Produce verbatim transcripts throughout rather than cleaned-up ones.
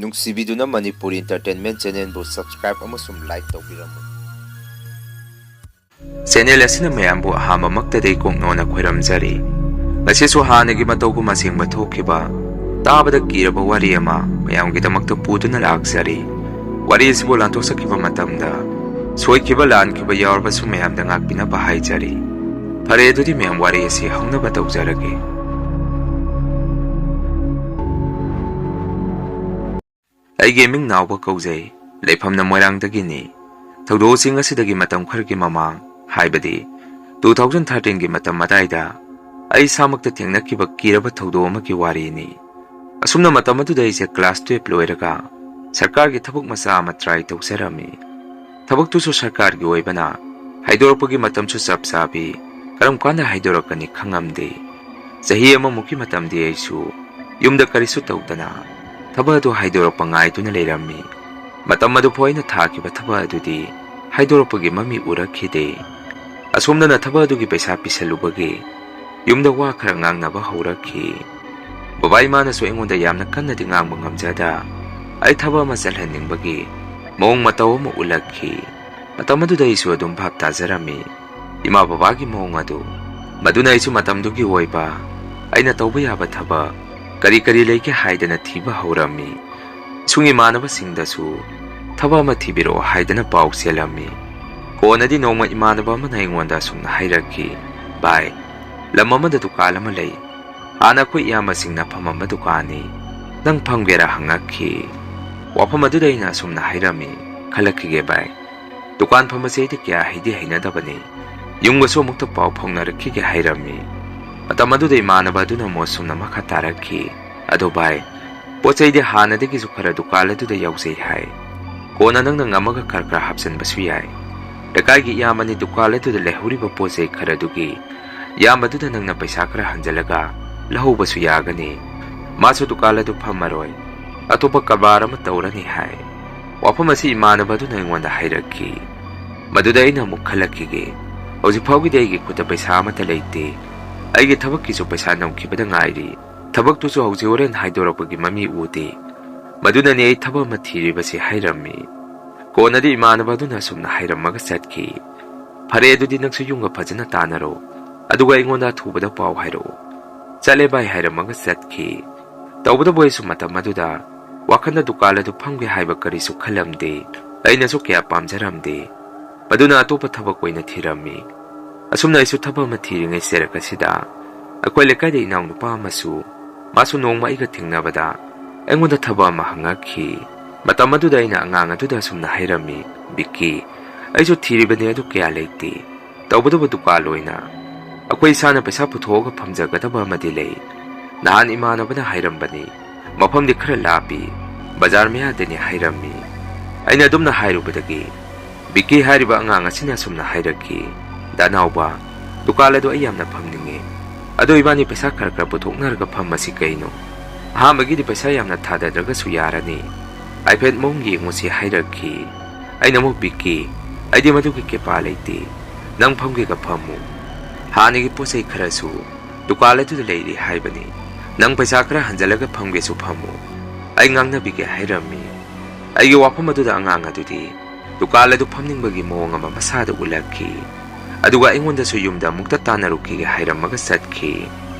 ꯅꯨꯡꯁꯤꯕꯤꯗꯨꯅ Manipuri Entertainment Channelꯕꯨ subscribe ꯑꯃꯁꯨꯡ like ꯇꯧꯕꯤꯔꯝꯃꯨ꯫ Channel ꯑꯁꯤꯅ ꯃꯌꯥꯝꯕꯨ ꯑꯍꯥꯟꯕꯃꯛꯇꯗꯒꯤ ꯀꯣꯛꯅꯣꯟꯅ ꯈꯣꯏꯔꯝꯖꯔꯤ꯫ ꯉꯁꯤꯁꯨ ꯍꯥꯟꯅꯒꯤ ꯃꯇꯧꯒꯨꯝ ꯑꯁꯦꯡꯕ ꯊꯣꯛꯈꯤꯕ, ꯇꯥꯕꯗ ꯀꯤꯔꯕ ꯋꯥꯔꯤ ꯑꯃ ꯃꯌꯥꯝꯒꯤꯗꯃꯛꯇ ꯄꯨꯗꯨꯅ ꯂꯥꯛꯆꯔꯤ꯫ ꯋꯥꯔꯤ ꯑꯁꯤꯕꯨ ꯂꯥꯟꯊꯣꯛꯆꯈꯤꯕ ꯃꯇꯝꯗ ꯁꯣꯏꯈꯤꯕ ꯂꯥꯟꯈꯤꯕ ꯌꯥꯎꯔꯕꯁꯨ ꯃꯌꯥꯝꯗ ꯉꯥꯛꯄꯤꯅꯕ ꯍꯥꯏꯖꯔꯤ꯫ ꯐꯔꯦ, ꯑꯗꯨꯗꯤ ꯃꯌꯥꯝ ꯋꯥꯔꯤ ꯑꯁꯤ ꯍꯧꯅꯕ ꯇꯧꯖꯔꯒꯦ꯫ ꯑꯩꯒꯤ ꯃꯤꯡ ꯅꯥꯎꯕ ꯀꯧꯖꯩ꯫ ꯂꯩꯐꯝꯅ ꯃꯣꯏꯔꯥꯡꯗꯒꯤꯅꯤ꯫ ꯊꯧꯗꯣꯛꯁꯤꯡ ꯑꯁꯤꯗꯒꯤ ꯃꯇꯝ ꯈꯔꯒꯤ ꯃꯃꯥꯡ, ꯍꯥꯏꯕꯗꯤ two thousand thirteenꯒꯤ ꯃꯇꯝ ꯑꯗꯥꯏꯗ, ꯑꯩ ꯏꯁꯥꯃꯛꯇ ꯊꯦꯡꯅꯈꯤꯕ ꯀꯤꯔꯕ ꯊꯧꯗꯣꯛ ꯑꯃꯒꯤ ꯋꯥꯔꯤꯅꯤ꯫ ꯑꯁꯨꯝꯅ ꯃꯇꯝ ꯑꯗꯨꯗ ꯑꯩꯁꯦ class twelve ꯂꯣꯏꯔꯒ ꯁꯔꯀꯥꯔꯒꯤ ꯊꯕꯛ ꯃꯆꯥ ꯑꯃ try ꯇꯧꯖꯔꯝꯃꯤ꯫ ꯊꯕꯛꯇꯨꯁꯨ ꯁꯔꯀꯥꯔꯒꯤ ꯑꯣꯏꯕꯅ ꯍꯥꯏꯗꯣꯔꯛꯄꯒꯤ ꯃꯇꯝꯁꯨ ꯆꯞ ꯆꯥꯕꯤ, ꯀꯔꯝ ꯀꯥꯟꯗ ꯍꯥꯏꯗꯣꯔꯛꯀꯅꯤ ꯈꯪꯉꯝꯗꯦ꯫ ꯆꯍꯤ ꯑꯃꯃꯨꯛꯀꯤ ꯃꯇꯝꯗꯤ ꯑꯩꯁꯨ ꯌꯨꯝꯗ ꯀꯔꯤꯁꯨ ꯇꯧꯗꯅ ꯊꯕꯛ ꯑꯗꯨ ꯍꯥꯏꯗꯣꯔꯛꯄ ꯉꯥꯏꯗꯨꯅ ꯂꯩꯔꯝꯃꯤ꯫ ꯃꯇꯝ ꯑꯗꯨꯐꯥꯎ ꯑꯩꯅ ꯊꯥꯈꯤꯕ ꯊꯕꯛ ꯑꯗꯨꯗꯤ ꯍꯥꯏꯗꯣꯔꯛꯄꯒꯤ ꯃꯃꯤ ꯎꯔꯛꯈꯤꯗꯦ꯫ ꯑꯁꯣꯝꯗꯅ ꯊꯕꯛ ꯑꯗꯨꯒꯤ ꯄꯩꯁꯥ ꯄꯤꯁꯜꯂꯨꯕꯒꯤ ꯌꯨꯝꯗ ꯋꯥ ꯈꯔ ꯉꯥꯡꯅꯕ ꯍꯧꯔꯛꯈꯤ꯫ ꯕꯕꯥ ꯏꯃꯥꯅꯁꯨ ꯑꯩꯉꯣꯟꯗ ꯌꯥꯝꯅ ꯀꯟꯅꯗꯤ ꯉꯥꯡꯕ ꯉꯝꯖꯗ, ꯑꯩ ꯊꯕꯛ ꯑꯃ ꯆꯠꯍꯟꯅꯤꯡꯕꯒꯤ ꯃꯑꯣꯡ ꯃꯇꯧ ꯑꯃ ꯎꯠꯂꯛꯈꯤ꯫ ꯃꯇꯝ ꯑꯗꯨꯗ ꯑꯩꯁꯨ ꯑꯗꯨꯝ ꯚꯥꯞ ꯇꯥꯖꯔꯝꯃꯤ ꯏꯃꯥ ꯕꯕꯥꯒꯤ ꯃꯑꯣꯡ ꯑꯗꯨ꯫ ꯃꯗꯨꯅ ꯑꯩꯁꯨ ꯃꯇꯝꯗꯨꯒꯤ ꯑꯣꯏꯕ ꯑꯩꯅ ꯇꯧꯕ ꯌꯥꯕ ꯊꯕꯛ ꯀꯔꯤ ꯀꯔꯤ ꯂꯩꯒꯦ ꯍꯥꯏꯗꯅ ꯊꯤꯕ ꯍꯧꯔꯝꯃꯤ꯫ ꯏꯁꯨꯡ ꯏꯃꯥꯟꯅꯕꯁꯤꯡꯗꯁꯨ ꯊꯕꯛ ꯑꯃ ꯊꯤꯕꯤꯔꯛꯑꯣ ꯍꯥꯏꯗꯅ ꯄꯥꯎ ꯆꯦꯜꯂꯝꯃꯤ꯫ ꯀꯣꯟꯅꯗꯤ ꯅꯣꯡꯃ ꯏꯃꯥꯟꯅꯕ ꯑꯃꯅ ꯑꯩꯉꯣꯟꯗ ꯑꯁꯨꯝꯅ ꯍꯥꯏꯔꯛꯈꯤ, "ꯚꯥꯏ, ꯂꯝ ꯑꯃꯗ ꯗꯨꯀꯥꯟ ꯑꯃ ꯂꯩ꯫ ꯍꯥꯟꯅ ꯑꯩꯈꯣꯏ ꯏꯌꯥꯝꯕꯁꯤꯡꯅ ꯐꯝꯃꯝꯕ ꯗꯨꯀꯥꯟꯅꯤ꯫ ꯅꯪ ꯐꯝꯒꯦꯔꯥ?" ꯍꯪꯉꯛꯈꯤ꯫ ꯋꯥꯐꯝ ꯑꯗꯨꯗ ꯑꯩꯅ ꯑꯁꯨꯝꯅ ꯍꯥꯏꯔꯝꯃꯤ, "ꯈꯜꯂꯛꯈꯤꯒꯦ ꯚꯥꯏ꯫ ꯗꯨꯀꯥꯟ ꯐꯝꯕꯁꯦ ꯑꯩꯗꯤ ꯀꯌꯥ ꯍꯩꯗꯤ ꯍꯩꯅꯗꯕꯅꯤ꯫ ꯌꯨꯝꯒꯁꯨ ꯑꯃꯨꯛꯇ ꯄꯥꯎ ꯐꯥꯎꯅꯔꯛꯈꯤꯒꯦ" ꯍꯥꯏꯔꯝꯃꯤ꯫ ꯃꯇꯝ ꯑꯗꯨꯗ ꯏꯃꯥꯟꯅꯕ ꯑꯗꯨꯅ ꯑꯃꯨꯛ ꯑꯁꯨꯝꯅ ꯃꯈꯥ ꯇꯥꯔꯛꯈꯤ, "ꯑꯗꯣ ꯚꯥꯏ, ꯄꯣꯠ ꯆꯩꯗꯤ ꯍꯥꯟꯅꯗꯒꯤꯁꯨ ꯈꯔ ꯗꯨꯀꯥꯟ ꯑꯗꯨꯗ ꯌꯥꯎꯖꯩ ꯍꯥꯏ꯫ ꯀꯣꯟꯅ ꯅꯪꯅ ꯉꯝꯃꯒ ꯈꯔ ꯈꯔ ꯍꯥꯞꯆꯤꯟꯕꯁꯨ ꯌꯥꯏ꯫ ꯂꯩꯀꯥꯏꯒꯤ ꯏꯌꯥꯝꯕꯅꯤ ꯗꯨꯀꯥꯟ ꯑꯗꯨꯗ ꯂꯩꯍꯧꯔꯤꯕ ꯄꯣꯠ ꯆꯩ ꯈꯔꯗꯨꯒꯤ ꯏꯌꯥꯝꯕꯗꯨꯗ ꯅꯪꯅ ꯄꯩꯁꯥ ꯈꯔ ꯍꯟꯖꯤꯜꯂꯒ ꯂꯧꯍꯧꯕꯁꯨ ꯌꯥꯒꯅꯤ꯫ ꯃꯥꯁꯨ ꯗꯨꯀꯥꯟ ꯑꯗꯨ ꯐꯝꯃꯔꯣꯏ, ꯑꯇꯣꯞꯄ ꯀꯔꯕꯥꯔ ꯑꯃ ꯇꯧꯔꯅꯤ" ꯍꯥꯏ꯫ ꯋꯥꯐꯝ ꯑꯁꯤ ꯏꯃꯥꯟꯅꯕ ꯑꯗꯨꯅ ꯑꯩꯉꯣꯟꯗ ꯍꯥꯏꯔꯛꯈꯤ꯫ ꯃꯗꯨꯗ ꯑꯩꯅ ꯑꯃꯨꯛ ꯈꯜꯂꯛꯈꯤꯒꯦ, "ꯍꯧꯖꯤꯛ ꯐꯥꯎꯒꯤꯗꯤ ꯑꯩꯒꯤ ꯈꯨꯠꯇ ꯄꯩꯁꯥ ꯑꯃꯠꯇ ꯂꯩꯇꯦ꯫ ꯑꯩꯒꯤ ꯊꯕꯛꯀꯤꯁꯨ ꯄꯩꯁꯥ ꯅꯝꯈꯤꯕꯗ ꯉꯥꯏꯔꯤ꯫ ꯊꯕꯛꯇꯨꯁꯨ ꯍꯧꯖꯤꯛ ꯍꯣꯔꯦꯟ ꯍꯥꯏꯗꯣꯔꯛꯄꯒꯤ ꯃꯃꯤ ꯎꯗꯦ꯫ ꯃꯗꯨꯅꯅꯦ ꯑꯩ ꯊꯕꯛ ꯑꯃ ꯊꯤꯔꯤꯕꯁꯤ" ꯍꯥꯏꯔꯝꯃꯤ꯫ ꯀꯣꯟꯅꯗꯤ ꯏꯃꯥꯟꯅꯕ ꯑꯗꯨꯅ ꯑꯁꯨꯝꯅ ꯍꯥꯏꯔꯝꯃꯒ ꯆꯠꯈꯤ, "ꯐꯔꯦ, ꯑꯗꯨꯗꯤ ꯅꯪꯁꯨ ꯌꯨꯝꯒ ꯐꯖꯅ ꯇꯥꯟꯅꯔꯣ, ꯑꯗꯨꯒ ꯑꯩꯉꯣꯟꯗ ꯑꯊꯨꯕꯗ ꯄꯥꯎ ꯍꯥꯏꯔꯛꯎ꯫ ꯆꯠꯂꯦ ꯚꯥꯏ" ꯍꯥꯏꯔꯝꯃꯒ ꯆꯠꯈꯤ꯫ ꯇꯧꯕꯇꯕꯨ ꯑꯩꯁꯨ ꯃꯇꯝ ꯑꯗꯨꯗ ꯋꯥꯈꯜꯗ ꯗꯨꯀꯥꯟ ꯑꯗꯨ ꯐꯝꯒꯦ ꯍꯥꯏꯕ ꯀꯔꯤꯁꯨ ꯈꯜꯂꯝꯗꯦ꯫ ꯑꯩꯅꯁꯨ ꯀꯌꯥ ꯄꯥꯝꯖꯔꯝꯗꯦ꯫ ꯑꯗꯨꯅ ꯑꯇꯣꯞꯄ ꯊꯕꯛ ꯑꯣꯏꯅ ꯊꯤꯔꯝꯃꯤ꯫ ꯑꯁꯨꯝꯅ ꯑꯩꯁꯨ ꯊꯕꯛ ꯑꯃ ꯊꯤꯔꯤꯉꯩ ꯆꯦꯔꯛ ꯑꯁꯤꯗ ꯑꯩꯈꯣꯏ ꯂꯩꯀꯥꯏꯗ ꯏꯅꯥꯎꯅꯨꯄꯥ ꯑꯃꯁꯨ, ꯃꯥꯁꯨ ꯅꯣꯡꯃ ꯑꯩꯒ ꯊꯦꯡꯅꯕꯗ ꯑꯩꯉꯣꯟꯗ ꯊꯕꯛ ꯑꯃ ꯍꯪꯉꯛꯈꯤ꯫ ꯃꯇꯝ ꯑꯗꯨꯗ ꯑꯩꯅ ꯑꯉꯥꯡ ꯑꯗꯨꯗ ꯑꯁꯨꯝꯅ ꯍꯥꯏꯔꯝꯃꯤ, "ꯕꯤꯛꯀꯤ, ꯑꯩꯁꯨ ꯊꯤꯔꯤꯕꯅꯤ, ꯑꯗꯨ ꯀꯌꯥ ꯂꯩꯇꯦ꯫ ꯇꯧꯕꯇꯕꯨ ꯗꯨꯀꯥꯟ ꯑꯣꯏꯅ ꯑꯩꯈꯣꯏ ꯏꯁꯥꯅ ꯄꯩꯁꯥ ꯄꯨꯊꯣꯛꯑꯒ ꯐꯝꯖꯒꯗꯕ ꯑꯃꯗꯤ ꯂꯩ꯫ ꯅꯍꯥꯟ ꯏꯃꯥꯟꯅꯕꯅ ꯍꯥꯏꯔꯝꯕꯅꯤ, ꯃꯐꯝꯗꯤ ꯈꯔ ꯂꯥꯞꯄꯤ, ꯕꯖꯥꯔ ꯃꯌꯥꯗꯅꯤ" ꯍꯥꯏꯔꯝꯃꯤ꯫ ꯑꯩꯅ ꯑꯗꯨꯝꯅ ꯍꯥꯏꯔꯨꯕꯗꯒꯤ ꯕꯤꯛꯀꯤ ꯍꯥꯏꯔꯤꯕ ꯑꯉꯥꯡ ꯑꯁꯤꯅ ꯑꯁꯨꯝꯅ ꯍꯥꯏꯔꯛꯈꯤ, "ꯗꯥ ꯅꯥꯎꯕ, ꯗꯨꯀꯥꯟ ꯑꯗꯨ ꯑꯩ ꯌꯥꯝꯅ ꯐꯝꯅꯤꯡꯉꯤ꯫ ꯑꯗꯣ ꯏꯕꯥꯅꯤ ꯄꯩꯁꯥ ꯈꯔ ꯈꯔ ꯄꯨꯊꯣꯛꯅꯔꯒ ꯐꯝꯃꯁꯤ ꯀꯩꯅꯣ? ꯑꯍꯥꯟꯕꯒꯤꯗꯤ ꯄꯩꯁꯥ ꯌꯥꯝꯅ ꯊꯥꯗꯗ꯭ꯔꯒꯁꯨ ꯌꯥꯔꯅꯤ꯫ ꯍꯥꯏꯐꯦꯠ ꯃꯑꯣꯡ ꯌꯦꯡꯉꯨꯁꯤ" ꯍꯥꯏꯔꯛꯈꯤ꯫ ꯑꯩꯅ ꯑꯃꯨꯛ, "ꯕꯤꯛꯀꯤ, ꯑꯩꯗꯤ ꯃꯗꯨꯒꯤ ꯀꯦꯄꯥ ꯂꯩꯇꯦ꯫ ꯅꯪ ꯐꯝꯒꯦꯒ ꯐꯝꯃꯨ꯫ ꯍꯥꯟꯅꯒꯤ ꯄꯣꯠ ꯆꯩ ꯈꯔꯁꯨ ꯗꯨꯀꯥꯟ ꯑꯗꯨꯗ ꯂꯩꯔꯤ ꯍꯥꯏꯕꯅꯤ꯫ ꯅꯪ ꯄꯩꯁꯥ ꯈꯔ ꯍꯟꯖꯤꯜꯂꯒ ꯐꯝꯒꯦꯁꯨ ꯐꯝꯃꯨ꯫ ꯑꯩ ꯉꯥꯡꯅꯕꯤꯒꯦ" ꯍꯥꯏꯔꯝꯃꯤ꯫ ꯑꯩꯒꯤ ꯋꯥꯐꯝ ꯑꯗꯨꯗ ꯑꯉꯥꯡ ꯑꯗꯨꯗꯤ ꯗꯨꯀꯥꯟ ꯑꯗꯨ ꯐꯝꯅꯤꯡꯕꯒꯤ ꯃꯑꯣꯡ ꯑꯃ ꯃꯁꯥꯗ ꯎꯠꯂꯛꯈꯤ꯫ ꯑꯗꯨꯒ ꯑꯩꯉꯣꯟꯗꯁꯨ ꯌꯨꯝꯗ ꯑꯃꯨꯛꯇ ꯇꯥꯟꯅꯔꯨꯈꯤꯒꯦ ꯍꯥꯏꯔꯝꯃꯒ ꯆꯠꯈꯤ꯫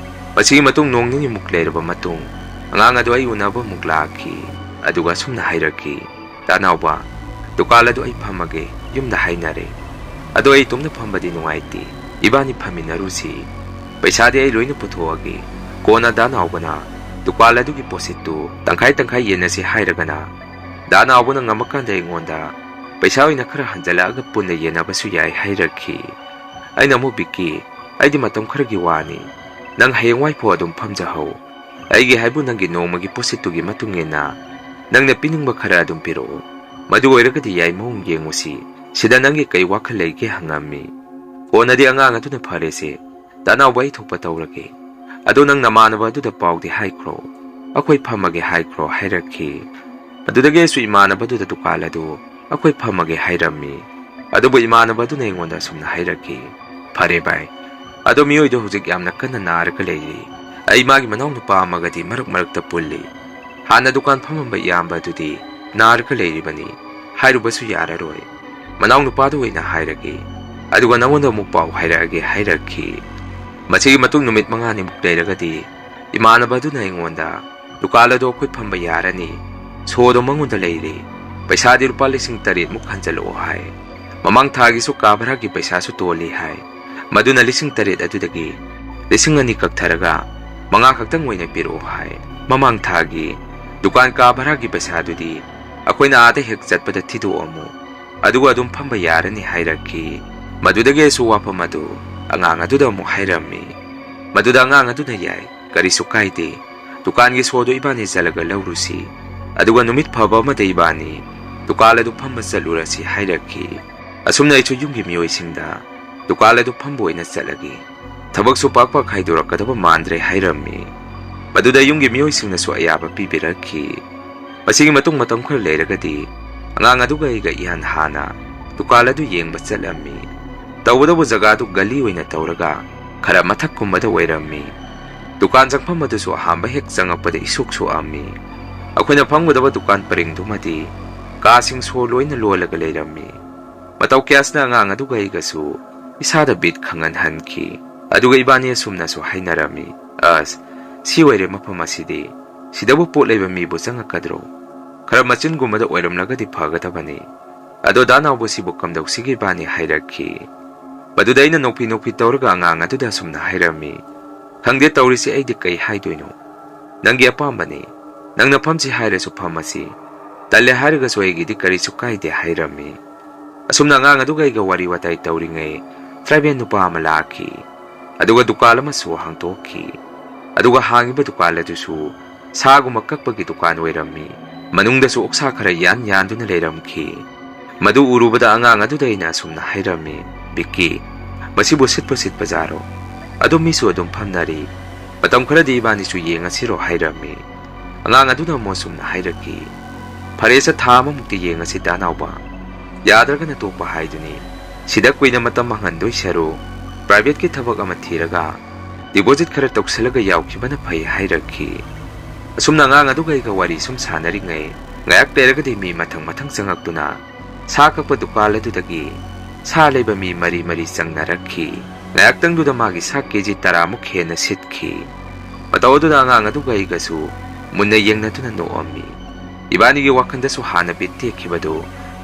ꯃꯁꯤꯒꯤ ꯃꯇꯨꯡ ꯅꯣꯡ ꯅꯤꯅꯤꯃꯨꯛ ꯂꯩꯔꯕ ꯃꯇꯨꯡ, ꯑꯉꯥꯡ ꯑꯗꯨ ꯑꯩ ꯎꯅꯕ ꯑꯃꯨꯛ ꯂꯥꯛꯈꯤ꯫ ꯑꯗꯨꯒ ꯑꯁꯨꯝꯅ ꯍꯥꯏꯔꯛꯈꯤ, "ꯗꯥ ꯅꯥꯎꯕ, ꯗꯨꯀꯥꯟ ꯑꯗꯨ ꯑꯩ ꯐꯝꯃꯒꯦ, ꯌꯨꯝꯗ ꯍꯥꯏꯅꯔꯦ꯫ ꯑꯗꯣ ꯑꯩ ꯏꯇꯣꯝꯇ ꯐꯝꯕꯗꯤ ꯅꯨꯡꯉꯥꯏꯇꯦ, ꯏꯕꯥꯅꯤ ꯐꯝꯃꯤꯟꯅꯔꯨꯁꯤ꯫ ꯄꯩꯁꯥꯗꯤ ꯑꯩ ꯂꯣꯏꯅ ꯄꯨꯊꯣꯛꯑꯒꯦ꯫ ꯀꯣꯟꯅ ꯗꯥ ꯅꯥꯎꯕꯅ ꯗꯨꯀꯥꯟ ꯑꯗꯨꯒꯤ ꯄꯣꯠꯁꯤꯠꯇꯨ ꯇꯪꯈꯥꯏ ꯇꯪꯈꯥꯏ ꯌꯦꯟꯅꯁꯤ ꯍꯥꯏꯔꯒꯅ, ꯗꯥ ꯅꯥꯎꯕꯅ ꯉꯝꯃꯀꯥꯟꯗ ꯑꯩꯉꯣꯟꯗ ꯄꯩꯁꯥ ꯑꯣꯏꯅ ꯈꯔ ꯍꯟꯖꯜꯂꯛꯑꯒ ꯄꯨꯟꯅ ꯌꯦꯟꯅꯕꯁꯨ ꯌꯥꯏ" ꯍꯥꯏꯔꯛꯈꯤ꯫ ꯑꯩꯅ ꯑꯃꯨꯛ, "ꯕꯤꯛꯀꯤ, ꯑꯩꯗꯤ ꯃꯇꯝ ꯈꯔꯒꯤ ꯋꯥꯅꯤ꯫ ꯅꯪ ꯍꯌꯦꯡꯋꯥꯏꯐꯥꯎ ꯑꯗꯨꯝ ꯐꯝꯖꯍꯧ꯫ ꯑꯩꯒꯤ ꯍꯥꯏꯕꯨ ꯅꯪꯒꯤ ꯅꯣꯡꯃꯒꯤ ꯄꯣꯠꯁꯤꯠꯇꯨꯒꯤ ꯃꯇꯨꯡ ꯏꯟꯅ ꯅꯪꯅ ꯄꯤꯅꯤꯡꯕ ꯈꯔ ꯑꯗꯨꯝ ꯄꯤꯔꯛꯑꯣ꯫ ꯃꯗꯨ ꯑꯣꯏꯔꯒꯗꯤ ꯌꯥꯏ, ꯃꯑꯣꯡ ꯌꯦꯡꯉꯨꯁꯤ꯫ ꯁꯤꯗ ꯅꯪꯒꯤ ꯀꯩ ꯋꯥꯈꯜ ꯂꯩꯒꯦ?" ꯍꯪꯉꯝꯃꯤ꯫ ꯀꯣꯟꯅꯗꯤ ꯑꯉꯥꯡ ꯑꯗꯨꯅ, "ꯐꯔꯦꯁꯦ, ꯗꯥ ꯅꯥꯎꯕ, ꯑꯩ ꯊꯣꯛꯄ ꯇꯧꯔꯒꯦ꯫ ꯑꯗꯣ ꯅꯪ ꯅꯃꯥꯟꯅꯕ ꯑꯗꯨꯗ ꯄꯥꯎꯗꯤ ꯍꯥꯏꯈ꯭ꯔꯣ꯫ ꯑꯩꯈꯣꯏ ꯐꯝꯃꯒꯦ ꯍꯥꯏꯈ꯭ꯔꯣ" ꯍꯥꯏꯔꯛꯈꯤ꯫ ꯑꯗꯨꯗꯒꯤ ꯑꯩꯁꯨ ꯏꯃꯥꯟꯅꯕꯗꯨꯗ ꯗꯨꯀꯥꯟ ꯑꯗꯨ ꯑꯩꯈꯣꯏ ꯐꯝꯃꯒꯦ ꯍꯥꯏꯔꯝꯃꯤ꯫ ꯑꯗꯨꯕꯨ ꯏꯃꯥꯟꯅꯕ ꯑꯗꯨꯅ ꯑꯩꯉꯣꯟꯗ ꯑꯁꯨꯝꯅ ꯍꯥꯏꯔꯛꯈꯤ, "ꯐꯔꯦ ꯚꯥꯏ, ꯑꯗꯣ ꯃꯤꯑꯣꯏꯗꯣ ꯍꯧꯖꯤꯛ ꯌꯥꯝꯅ ꯀꯟꯅ ꯅꯥꯔꯒ ꯂꯩꯔꯤ꯫ ꯑꯩ ꯃꯥꯒꯤ ꯃꯅꯥꯎ ꯅꯨꯄꯥ ꯑꯃꯒꯗꯤ ꯃꯔꯛ ꯃꯔꯛꯇ ꯄꯨꯜꯂꯤ꯫ ꯍꯥꯟꯅ ꯗꯨꯀꯥꯟ ꯐꯝꯃꯝꯕ ꯏꯌꯥꯝꯕ ꯑꯗꯨꯗꯤ ꯅꯥꯔꯒ ꯂꯩꯔꯤꯕꯅꯤ, ꯍꯥꯏꯔꯨꯕꯁꯨ ꯌꯥꯔꯔꯣꯏ, ꯃꯅꯥꯎ ꯅꯨꯄꯥꯗ ꯑꯣꯏꯅ ꯍꯥꯏꯔꯒꯦ, ꯑꯗꯨꯒ ꯅꯉꯣꯟꯗ ꯑꯃꯨꯛ ꯄꯥꯎ ꯍꯥꯏꯔꯛꯑꯒꯦ" ꯍꯥꯏꯔꯛꯈꯤ꯫ ꯃꯁꯤꯒꯤ ꯃꯇꯨꯡ ꯅꯨꯃꯤꯠ ꯃꯉꯥꯅꯤꯃꯨꯛ ꯂꯩꯔꯒꯗꯤ ꯏꯃꯥꯟꯅꯕ ꯑꯗꯨꯅ ꯑꯩꯉꯣꯟꯗ "ꯗꯨꯀꯥꯟ ꯑꯗꯣ ꯑꯩꯈꯣꯏ ꯐꯝꯕ ꯌꯥꯔꯅꯤ, ꯁꯣꯗꯣ ꯃꯉꯣꯟꯗ ꯂꯩꯔꯦ, ꯄꯩꯁꯥꯗꯤ ꯂꯨꯄꯥ ꯂꯤꯁꯤꯡ ꯇꯔꯦꯠꯃꯨꯛ ꯍꯟꯖꯜꯂꯛꯑꯣ" ꯍꯥꯏ꯫ ꯃꯃꯥꯡ ꯊꯥꯒꯤꯁꯨ ꯀꯥ ꯚꯔꯥꯒꯤ ꯄꯩꯁꯥꯁꯨ ꯇꯣꯜꯂꯤ ꯍꯥꯏ꯫ ꯃꯗꯨꯅ ꯂꯤꯁꯤꯡ ꯇꯔꯦꯠ ꯑꯗꯨꯗꯒꯤ ꯂꯤꯁꯤꯡ ꯑꯅꯤ ꯀꯛꯊꯔꯒ ꯃꯉꯥ ꯈꯛꯇꯪ ꯑꯣꯏꯅ ꯄꯤꯔꯛꯑꯣ ꯍꯥꯏ꯫ ꯃꯃꯥꯡ ꯊꯥꯒꯤ ꯗꯨꯀꯥꯟ ꯀꯥ ꯚꯔꯥꯒꯤ ꯄꯩꯁꯥꯗꯨꯗꯤ ꯑꯩꯈꯣꯏꯅ ꯑꯥꯗ ꯍꯦꯛ ꯆꯠꯄꯗ ꯊꯤꯗꯣꯛꯑꯝꯃꯨ, ꯑꯗꯨꯒ ꯑꯗꯨꯝ ꯐꯝꯕ ꯌꯥꯔꯅꯤ ꯍꯥꯏꯔꯛꯈꯤ꯫ ꯃꯗꯨꯗꯒꯤ ꯑꯩꯁꯨ ꯋꯥꯐꯝ ꯑꯗꯨ ꯑꯉꯥꯡ ꯑꯗꯨꯗ ꯑꯃꯨꯛ ꯍꯥꯏꯔꯝꯃꯤ꯫ ꯃꯗꯨꯗ ꯑꯉꯥꯡ ꯑꯗꯨꯅ "ꯌꯥꯏ, ꯀꯔꯤꯁꯨ ꯀꯥꯏꯗꯦ, ꯗꯨꯀꯥꯟꯒꯤ ꯁꯣꯗꯨ ꯏꯕꯥꯅꯤ ꯆꯠꯂꯒ ꯂꯧꯔꯨꯁꯤ, ꯑꯗꯨꯒ ꯅꯨꯃꯤꯠ ꯐꯕ ꯑꯃꯗ ꯏꯕꯥꯅꯤ ꯗꯨꯀꯥꯟ ꯑꯗꯨ ꯐꯝꯕ ꯆꯠꯂꯨꯔꯁꯤ" ꯍꯥꯏꯔꯛꯈꯤ꯫ ꯑꯁꯨꯝꯅ ꯑꯩꯁꯨ ꯌꯨꯝꯒꯤ ꯃꯤꯑꯣꯏꯁꯤꯡꯗ "ꯗꯨꯀꯥꯟ ꯑꯗꯨ ꯐꯝꯕ ꯑꯣꯏꯅ ꯆꯠꯂꯒꯦ, ꯊꯕꯛꯁꯨ ꯄꯥꯛ ꯄꯥꯛ ꯈꯥꯏꯗꯣꯔꯛꯀꯗꯕ ꯃꯥꯟꯗ꯭ꯔꯦ" ꯍꯥꯏꯔꯝꯃꯤ꯫ ꯃꯗꯨꯗ ꯌꯨꯝꯒꯤ ꯃꯤꯑꯣꯏꯁꯤꯡꯅꯁꯨ ꯑꯌꯥꯕ ꯄꯤꯕꯤꯔꯛꯈꯤ꯫ ꯃꯁꯤꯒꯤ ꯃꯇꯨꯡ ꯃꯇꯝ ꯈꯔ ꯂꯩꯔꯒꯗꯤ ꯑꯉꯥꯡ ꯑꯗꯨꯒ ꯑꯩꯒ ꯏꯍꯥꯟ ꯍꯥꯟꯅ ꯗꯨꯀꯥꯟ ꯑꯗꯨ ꯌꯦꯡꯕ ꯆꯠꯂꯝꯃꯤ꯫ ꯇꯧꯕꯇꯕꯨ ꯖꯒꯥꯗꯨ ꯒꯂꯤ ꯑꯣꯏꯅ ꯇꯧꯔꯒ ꯈꯔ ꯃꯊꯛ ꯀꯨꯝꯕꯗ ꯑꯣꯏꯔꯝꯃꯤ꯫ ꯗꯨꯀꯥꯟ ꯆꯪꯐꯝ ꯑꯗꯨꯁꯨ ꯑꯍꯥꯟꯕ ꯍꯦꯛ ꯆꯪꯉꯛꯄꯗ ꯏꯁꯨꯛ ꯁꯨꯛꯑꯝꯃꯤ꯫ ꯑꯩꯈꯣꯏꯅ ꯐꯝꯒꯗꯕ ꯗꯨꯀꯥꯟ ꯄꯔꯤꯡꯗꯨꯃꯗꯤ ꯀꯥꯁꯤꯡ ꯁꯣ ꯂꯣꯏꯅ ꯂꯣꯜꯂꯒ ꯂꯩꯔꯝꯃꯤ꯫ ꯃꯇꯧ ꯀꯌꯥꯁꯤꯅ ꯑꯉꯥꯡ ꯑꯗꯨꯒ ꯑꯩꯒꯁꯨ ꯏꯁꯥꯗ ꯕꯤꯠ ꯈꯪꯍꯟꯍꯟꯈꯤ꯫ ꯑꯗꯨꯒ ꯏꯕꯥꯅꯤ ꯑꯁꯨꯝꯅꯁꯨ ꯍꯥꯏꯅꯔꯝꯃꯤ, "ꯑꯁ, ꯁꯤ ꯑꯣꯏꯔꯦ ꯃꯐꯝ ꯑꯁꯤꯗꯤ꯫ ꯁꯤꯗꯕꯨ ꯄꯣꯠ ꯂꯩꯕ ꯃꯤꯕꯨ ꯆꯪꯉꯛꯀꯗ꯭ꯔꯣ? ꯈꯔ ꯃꯆꯤꯟꯒꯨꯝꯕꯗ ꯑꯣꯏꯔꯝꯂꯒꯗꯤ ꯐꯒꯗꯕꯅꯤ꯫ ꯑꯗꯣ ꯗꯥ ꯅꯥꯎꯕꯁꯤꯕꯨ ꯀꯝꯗꯧꯁꯤꯒꯦ?" ꯏꯕꯥꯅꯤ ꯍꯥꯏꯔꯛꯈꯤ꯫ ꯃꯗꯨꯗ ꯑꯩꯅ ꯅꯣꯛꯐꯤ ꯅꯣꯛꯐꯤ ꯇꯧꯔꯒ ꯑꯉꯥꯡ ꯑꯗꯨꯗ ꯑꯁꯨꯝꯅ ꯍꯥꯏꯔꯝꯃꯤ, "ꯈꯪꯗꯦ ꯇꯧꯔꯤꯁꯦ, ꯑꯩꯗꯤ ꯀꯩ ꯍꯥꯏꯗꯣꯏꯅꯣ? ꯅꯪꯒꯤ ꯑꯄꯥꯝꯕꯅꯤ꯫ ꯅꯪꯅ ꯐꯝꯁꯤ ꯍꯥꯏꯔꯁꯨ ꯐꯝꯃꯁꯤ꯫ ꯇꯜꯂꯦ ꯍꯥꯏꯔꯒꯁꯨ ꯑꯩꯒꯤꯗꯤ ꯀꯔꯤꯁꯨ ꯀꯥꯏꯗꯦ" ꯍꯥꯏꯔꯝꯃꯤ꯫ ꯑꯁꯨꯝꯅ ꯑꯉꯥꯡ ꯑꯗꯨꯒ ꯑꯩꯒ ꯋꯥꯔꯤ ꯋꯥꯇꯥꯏ ꯇꯧꯔꯤꯉꯩ, ꯇ꯭ꯔꯥꯏꯕꯦꯜ ꯅꯨꯄꯥ ꯑꯃ ꯂꯥꯛꯈꯤ꯫ ꯑꯗꯨꯒ ꯗꯨꯀꯥꯟ ꯑꯃꯁꯨ ꯍꯥꯡꯗꯣꯛꯈꯤ꯫ ꯑꯗꯨꯒ ꯍꯥꯡꯉꯤꯕ ꯗꯨꯀꯥꯟ ꯑꯗꯨꯁꯨ ꯁꯥꯒꯨꯝꯕ ꯀꯛꯄꯒꯤ ꯗꯨꯀꯥꯟ ꯑꯣꯏꯔꯝꯃꯤ꯫ ꯃꯅꯨꯡꯗꯁꯨ ꯑꯣꯛꯁꯥ ꯈꯔ ꯌꯥꯟ ꯌꯥꯟꯗꯨꯅ ꯂꯩꯔꯝꯈꯤ꯫ ꯃꯗꯨ ꯎꯔꯨꯕꯗ ꯑꯉꯥꯡ ꯑꯗꯨꯗ ꯑꯩꯅ ꯑꯁꯨꯝꯅ ꯍꯥꯏꯔꯝꯃꯤ, "ꯕꯤꯛꯀꯤ, ꯃꯁꯤꯕꯨ ꯁꯤꯠꯄꯨ ꯁꯤꯠꯄꯖꯥꯔꯣ? ꯑꯗꯨꯝ ꯃꯤꯁꯨ ꯑꯗꯨꯝ ꯐꯝꯅꯔꯤ꯫ ꯃꯇꯝ ꯈꯔꯗꯤ ꯏꯕꯥꯅꯤꯁꯨ ꯌꯦꯡꯉꯁꯤꯔꯣ?" ꯍꯥꯏꯔꯝꯃꯤ꯫ ꯑꯉꯥꯡ ꯑꯗꯨꯅ ꯑꯃꯨꯛ ꯑꯁꯨꯝꯅ ꯍꯥꯏꯔꯛꯈꯤ, "ꯐꯔꯦꯁꯦ, ꯊꯥ ꯑꯃꯃꯨꯛꯇꯤ ꯌꯦꯡꯉꯁꯤ ꯗꯥ ꯅꯥꯎꯕ꯫ ꯌꯥꯗ꯭ꯔꯒꯅ ꯇꯣꯛꯄ ꯍꯥꯏꯗꯨꯅꯤ꯫ ꯁꯤꯗ ꯀꯨꯏꯅ ꯃꯇꯝ ꯃꯥꯡꯍꯟꯗꯣꯏ ꯁꯔꯨꯛ ꯄ꯭ꯔꯥꯏꯚꯦꯠꯀꯤ ꯊꯕꯛ ꯑꯃ ꯊꯤꯔꯒ ꯗꯤꯄꯣꯖꯤꯠ ꯈꯔ ꯇꯧꯁꯜꯂꯒ ꯌꯥꯎꯈꯤꯕꯅ ꯐꯩ" ꯍꯥꯏꯔꯛꯈꯤ꯫ ꯑꯁꯨꯝꯅ ꯑꯉꯥꯡ ꯑꯗꯨꯒ ꯑꯩꯒ ꯋꯥꯔꯤ ꯁꯨꯝ ꯁꯥꯟꯅꯔꯤꯉꯩ, ꯉꯥꯏꯍꯥꯛ ꯂꯩꯔꯒꯗꯤ ꯃꯤ ꯃꯊꯪ ꯃꯊꯪ ꯆꯪꯉꯛꯇꯨꯅ ꯁꯥ ꯀꯛꯄ ꯗꯨꯀꯥꯟ ꯑꯗꯨꯗꯒꯤ ꯁꯥ ꯂꯩꯕ ꯃꯤ ꯃꯔꯤ ꯃꯔꯤ ꯆꯪꯅꯔꯛꯈꯤ꯫ ꯉꯥꯏꯍꯥꯛꯇꯪꯗꯨꯗ ꯃꯥꯒꯤ ꯁꯥ ꯀꯦꯖꯤ ꯇꯔꯥꯃꯨꯛ ꯍꯦꯟꯅ ꯁꯤꯠꯈꯤ꯫ ꯃꯇꯧ ꯑꯗꯨꯗ ꯑꯉꯥꯡ ꯑꯗꯨꯒ ꯑꯩꯒꯁꯨ ꯃꯨꯟꯅ ꯌꯦꯡꯅꯗꯨꯅ ꯅꯣꯛꯑꯝꯃꯤ꯫ ꯏꯕꯥꯅꯤꯒꯤ ꯋꯥꯈꯜꯗꯁꯨ ꯍꯥꯟꯅ ꯕꯤꯠ ꯇꯦꯛꯈꯤꯕꯗꯨ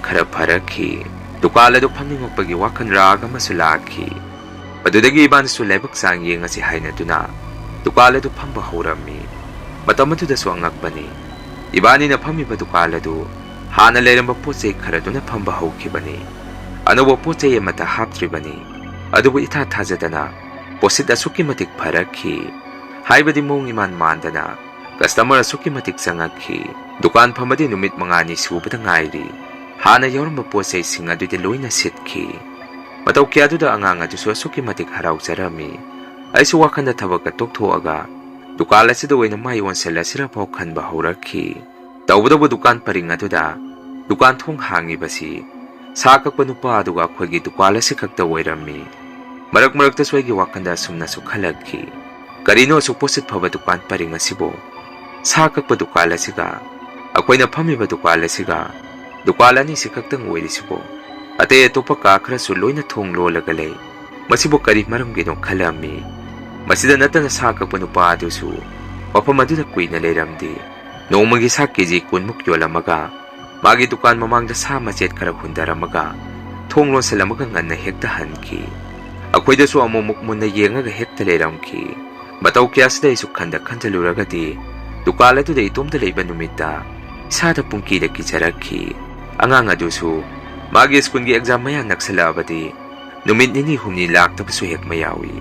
ꯈꯔ ꯐꯔꯛꯈꯤ꯫ ꯗꯨꯀꯥꯟ ꯑꯗꯨ ꯐꯝꯅꯤꯡꯉꯛꯄꯒꯤ ꯋꯥꯈꯜ ꯔꯥꯒ ꯑꯃꯁꯨ ꯂꯥꯛꯈꯤ꯫ ꯑꯗꯨꯗꯒꯤ ꯏꯕꯥꯅꯤꯁꯨ ꯂꯥꯏꯕꯛ ꯆꯥꯡ ꯌꯦꯡꯉꯁꯤ ꯍꯥꯏꯅꯗꯨꯅ ꯗꯨꯀꯥꯟ ꯑꯗꯨ ꯐꯝꯕ ꯍꯧꯔꯝꯃꯤ꯫ ꯃꯇꯝ ꯑꯗꯨꯗꯁꯨ ꯑꯉꯛꯄꯅꯤ, ꯏꯕꯥꯅꯤꯅ ꯐꯝꯃꯤꯕ ꯗꯨꯀꯥꯟ ꯑꯗꯨ ꯍꯥꯟꯅ ꯂꯩꯔꯝꯕ ꯄꯣꯠ ꯆꯩ ꯈꯔꯗꯨꯅ ꯐꯝꯕ ꯍꯧꯈꯤꯕꯅꯤ꯫ ꯑꯅꯧꯕ ꯄꯣꯠ ꯆꯩ ꯑꯃꯠꯇ ꯍꯥꯞꯇ꯭ꯔꯤꯕꯅꯤ꯫ ꯑꯗꯨꯕꯨ ꯏꯊꯥ ꯊꯥꯖꯗꯅ ꯄꯣꯠꯁꯤꯠ ꯑꯁꯨꯛꯀꯤ ꯃꯇꯤꯛ ꯐꯔꯛꯈꯤ꯫ ꯍꯥꯏꯕꯗꯤ ꯃꯑꯣꯡ ꯏꯃꯥꯟ ꯃꯥꯟꯗꯅ ꯀꯁꯇꯃꯔ ꯑꯁꯨꯛꯀꯤ ꯃꯇꯤꯛ ꯆꯪꯉꯛꯈꯤ꯫ ꯗꯨꯀꯥꯟ ꯐꯝꯕꯗꯤ ꯅꯨꯃꯤꯠ ꯃꯉꯥꯅꯤ ꯁꯨꯕꯗ ꯉꯥꯏꯔꯤ꯫ ꯍꯥꯟꯅ ꯌꯥꯎꯔꯝꯕ ꯄꯣꯠ ꯆꯩꯁꯤꯡ ꯑꯗꯨꯗꯤ ꯂꯣꯏꯅ ꯁꯤꯠꯈꯤ꯫ ꯃꯇꯧ ꯀꯌꯥꯗꯨꯗ ꯑꯉꯥꯡ ꯑꯗꯨꯁꯨ ꯑꯁꯨꯛꯀꯤ ꯃꯇꯤꯛ ꯍꯔꯥꯎꯖꯔꯝꯃꯤ꯫ ꯑꯩꯁꯨ ꯋꯥꯈꯜꯗ ꯊꯕꯛꯀ ꯇꯣꯛꯊꯣꯛꯑꯒ ꯗꯨꯀꯥꯟ ꯑꯁꯤꯗ ꯑꯣꯏꯅ ꯃꯥꯏ ꯑꯣꯟꯁꯤꯜꯂꯁꯤꯔ ꯐꯥꯎ ꯈꯟꯕ ꯍꯧꯔꯛꯈꯤ꯫ ꯇꯧꯕꯇꯕꯨ ꯗꯨꯀꯥꯟ ꯄꯔꯤꯡ ꯑꯗꯨꯗ ꯗꯨꯀꯥꯟ ꯊꯣꯡ ꯍꯥꯡꯉꯤꯕꯁꯤ ꯁꯥ ꯀꯛꯄ ꯅꯨꯄꯥ ꯑꯗꯨꯒ ꯑꯩꯈꯣꯏꯒꯤ ꯗꯨꯀꯥꯟ ꯑꯁꯤ ꯈꯛꯇ ꯑꯣꯏꯔꯝꯃꯤ꯫ ꯃꯔꯛ ꯃꯔꯛꯇꯁꯨ ꯑꯩꯒꯤ ꯋꯥꯈꯜꯗ ꯑꯁꯨꯝꯅꯁꯨ ꯈꯜꯂꯛꯈꯤ, ꯀꯔꯤꯅꯣ ꯑꯁꯨꯛ ꯄꯣꯠꯁꯤꯠ ꯐꯕ ꯗꯨꯀꯥꯟ ꯄꯔꯤꯡ ꯑꯁꯤꯕꯨ? ꯁꯥ ꯀꯛꯄ ꯗꯨꯀꯥꯟ ꯑꯁꯤꯒ ꯑꯩꯈꯣꯏꯅ ꯐꯝꯃꯤꯕ ꯗꯨꯀꯥꯟ ꯑꯁꯤꯒ ꯗꯨꯀꯥꯟ ꯑꯅꯤꯁꯤ ꯈꯛꯇꯪ ꯑꯣꯏꯔꯤꯁꯤꯕꯨ? ꯑꯇꯩ ꯑꯇꯣꯞꯄ ꯀꯥ ꯈꯔꯁꯨ ꯂꯣꯏꯅ ꯊꯣꯡ ꯂꯣꯜꯂꯒ ꯂꯩ꯫ ꯃꯁꯤꯕꯨ ꯀꯔꯤ ꯃꯔꯝꯒꯤꯅꯣ ꯈꯜꯂꯝꯃꯤ꯫ ꯃꯁꯤꯗ ꯅꯠꯇꯅ ꯁꯥ ꯀꯛꯄ ꯅꯨꯄꯥ ꯑꯗꯨꯁꯨ ꯃꯐꯝ ꯑꯗꯨꯗ ꯀꯨꯏꯅ ꯂꯩꯔꯝꯗꯦ꯫ ꯅꯣꯡꯃꯒꯤ ꯁꯥ ꯀꯦꯖꯤ ꯀꯨꯟꯃꯨꯛ ꯌꯣꯜꯂꯝꯃꯒ ꯃꯥꯒꯤ ꯗꯨꯀꯥꯟ ꯃꯃꯥꯡꯗ ꯁꯥ ꯃꯆꯦꯠ ꯈꯔ ꯍꯨꯟꯊꯔꯝꯃꯒ ꯊꯣꯡ ꯂꯣꯟꯁꯤꯜꯂꯝꯃꯒ ꯉꯟꯅ ꯍꯦꯛꯇ ꯍꯟꯈꯤ꯫ ꯑꯩꯈꯣꯏꯗꯁꯨ ꯑꯃꯨꯛꯃꯨꯛ ꯃꯨꯟꯅ ꯌꯦꯡꯉꯒ ꯍꯦꯛꯇ ꯂꯩꯔꯝꯈꯤ꯫ ꯃꯇꯧ ꯀꯌꯥꯁꯤꯗ ꯑꯩꯁꯨ ꯈꯟꯗ ꯈꯟꯖꯜꯂꯨꯔꯒꯗꯤ ꯗꯨꯀꯥꯟ ꯑꯗꯨꯗ ꯏꯇꯣꯝꯇ ꯂꯩꯕ ꯅꯨꯃꯤꯠꯇ ꯏꯁꯥꯗ ꯄꯨꯡꯀꯤꯗ ꯀꯤꯖꯔꯛꯈꯤ꯫ ꯑꯉꯥꯡ ꯑꯗꯨꯁꯨ ꯃꯥꯒꯤ ꯁ꯭ꯀꯨꯜꯒꯤ ꯑꯦꯛꯖꯥꯝ ꯃꯌꯥ ꯅꯛꯁꯜꯂꯛꯑꯕꯗꯤ ꯅꯨꯃꯤꯠ ꯅꯤꯅꯤ ꯍꯨꯝꯅꯤ ꯂꯥꯛꯇꯕꯁꯨ ꯍꯦꯛ ꯃꯌꯥꯎꯏ꯫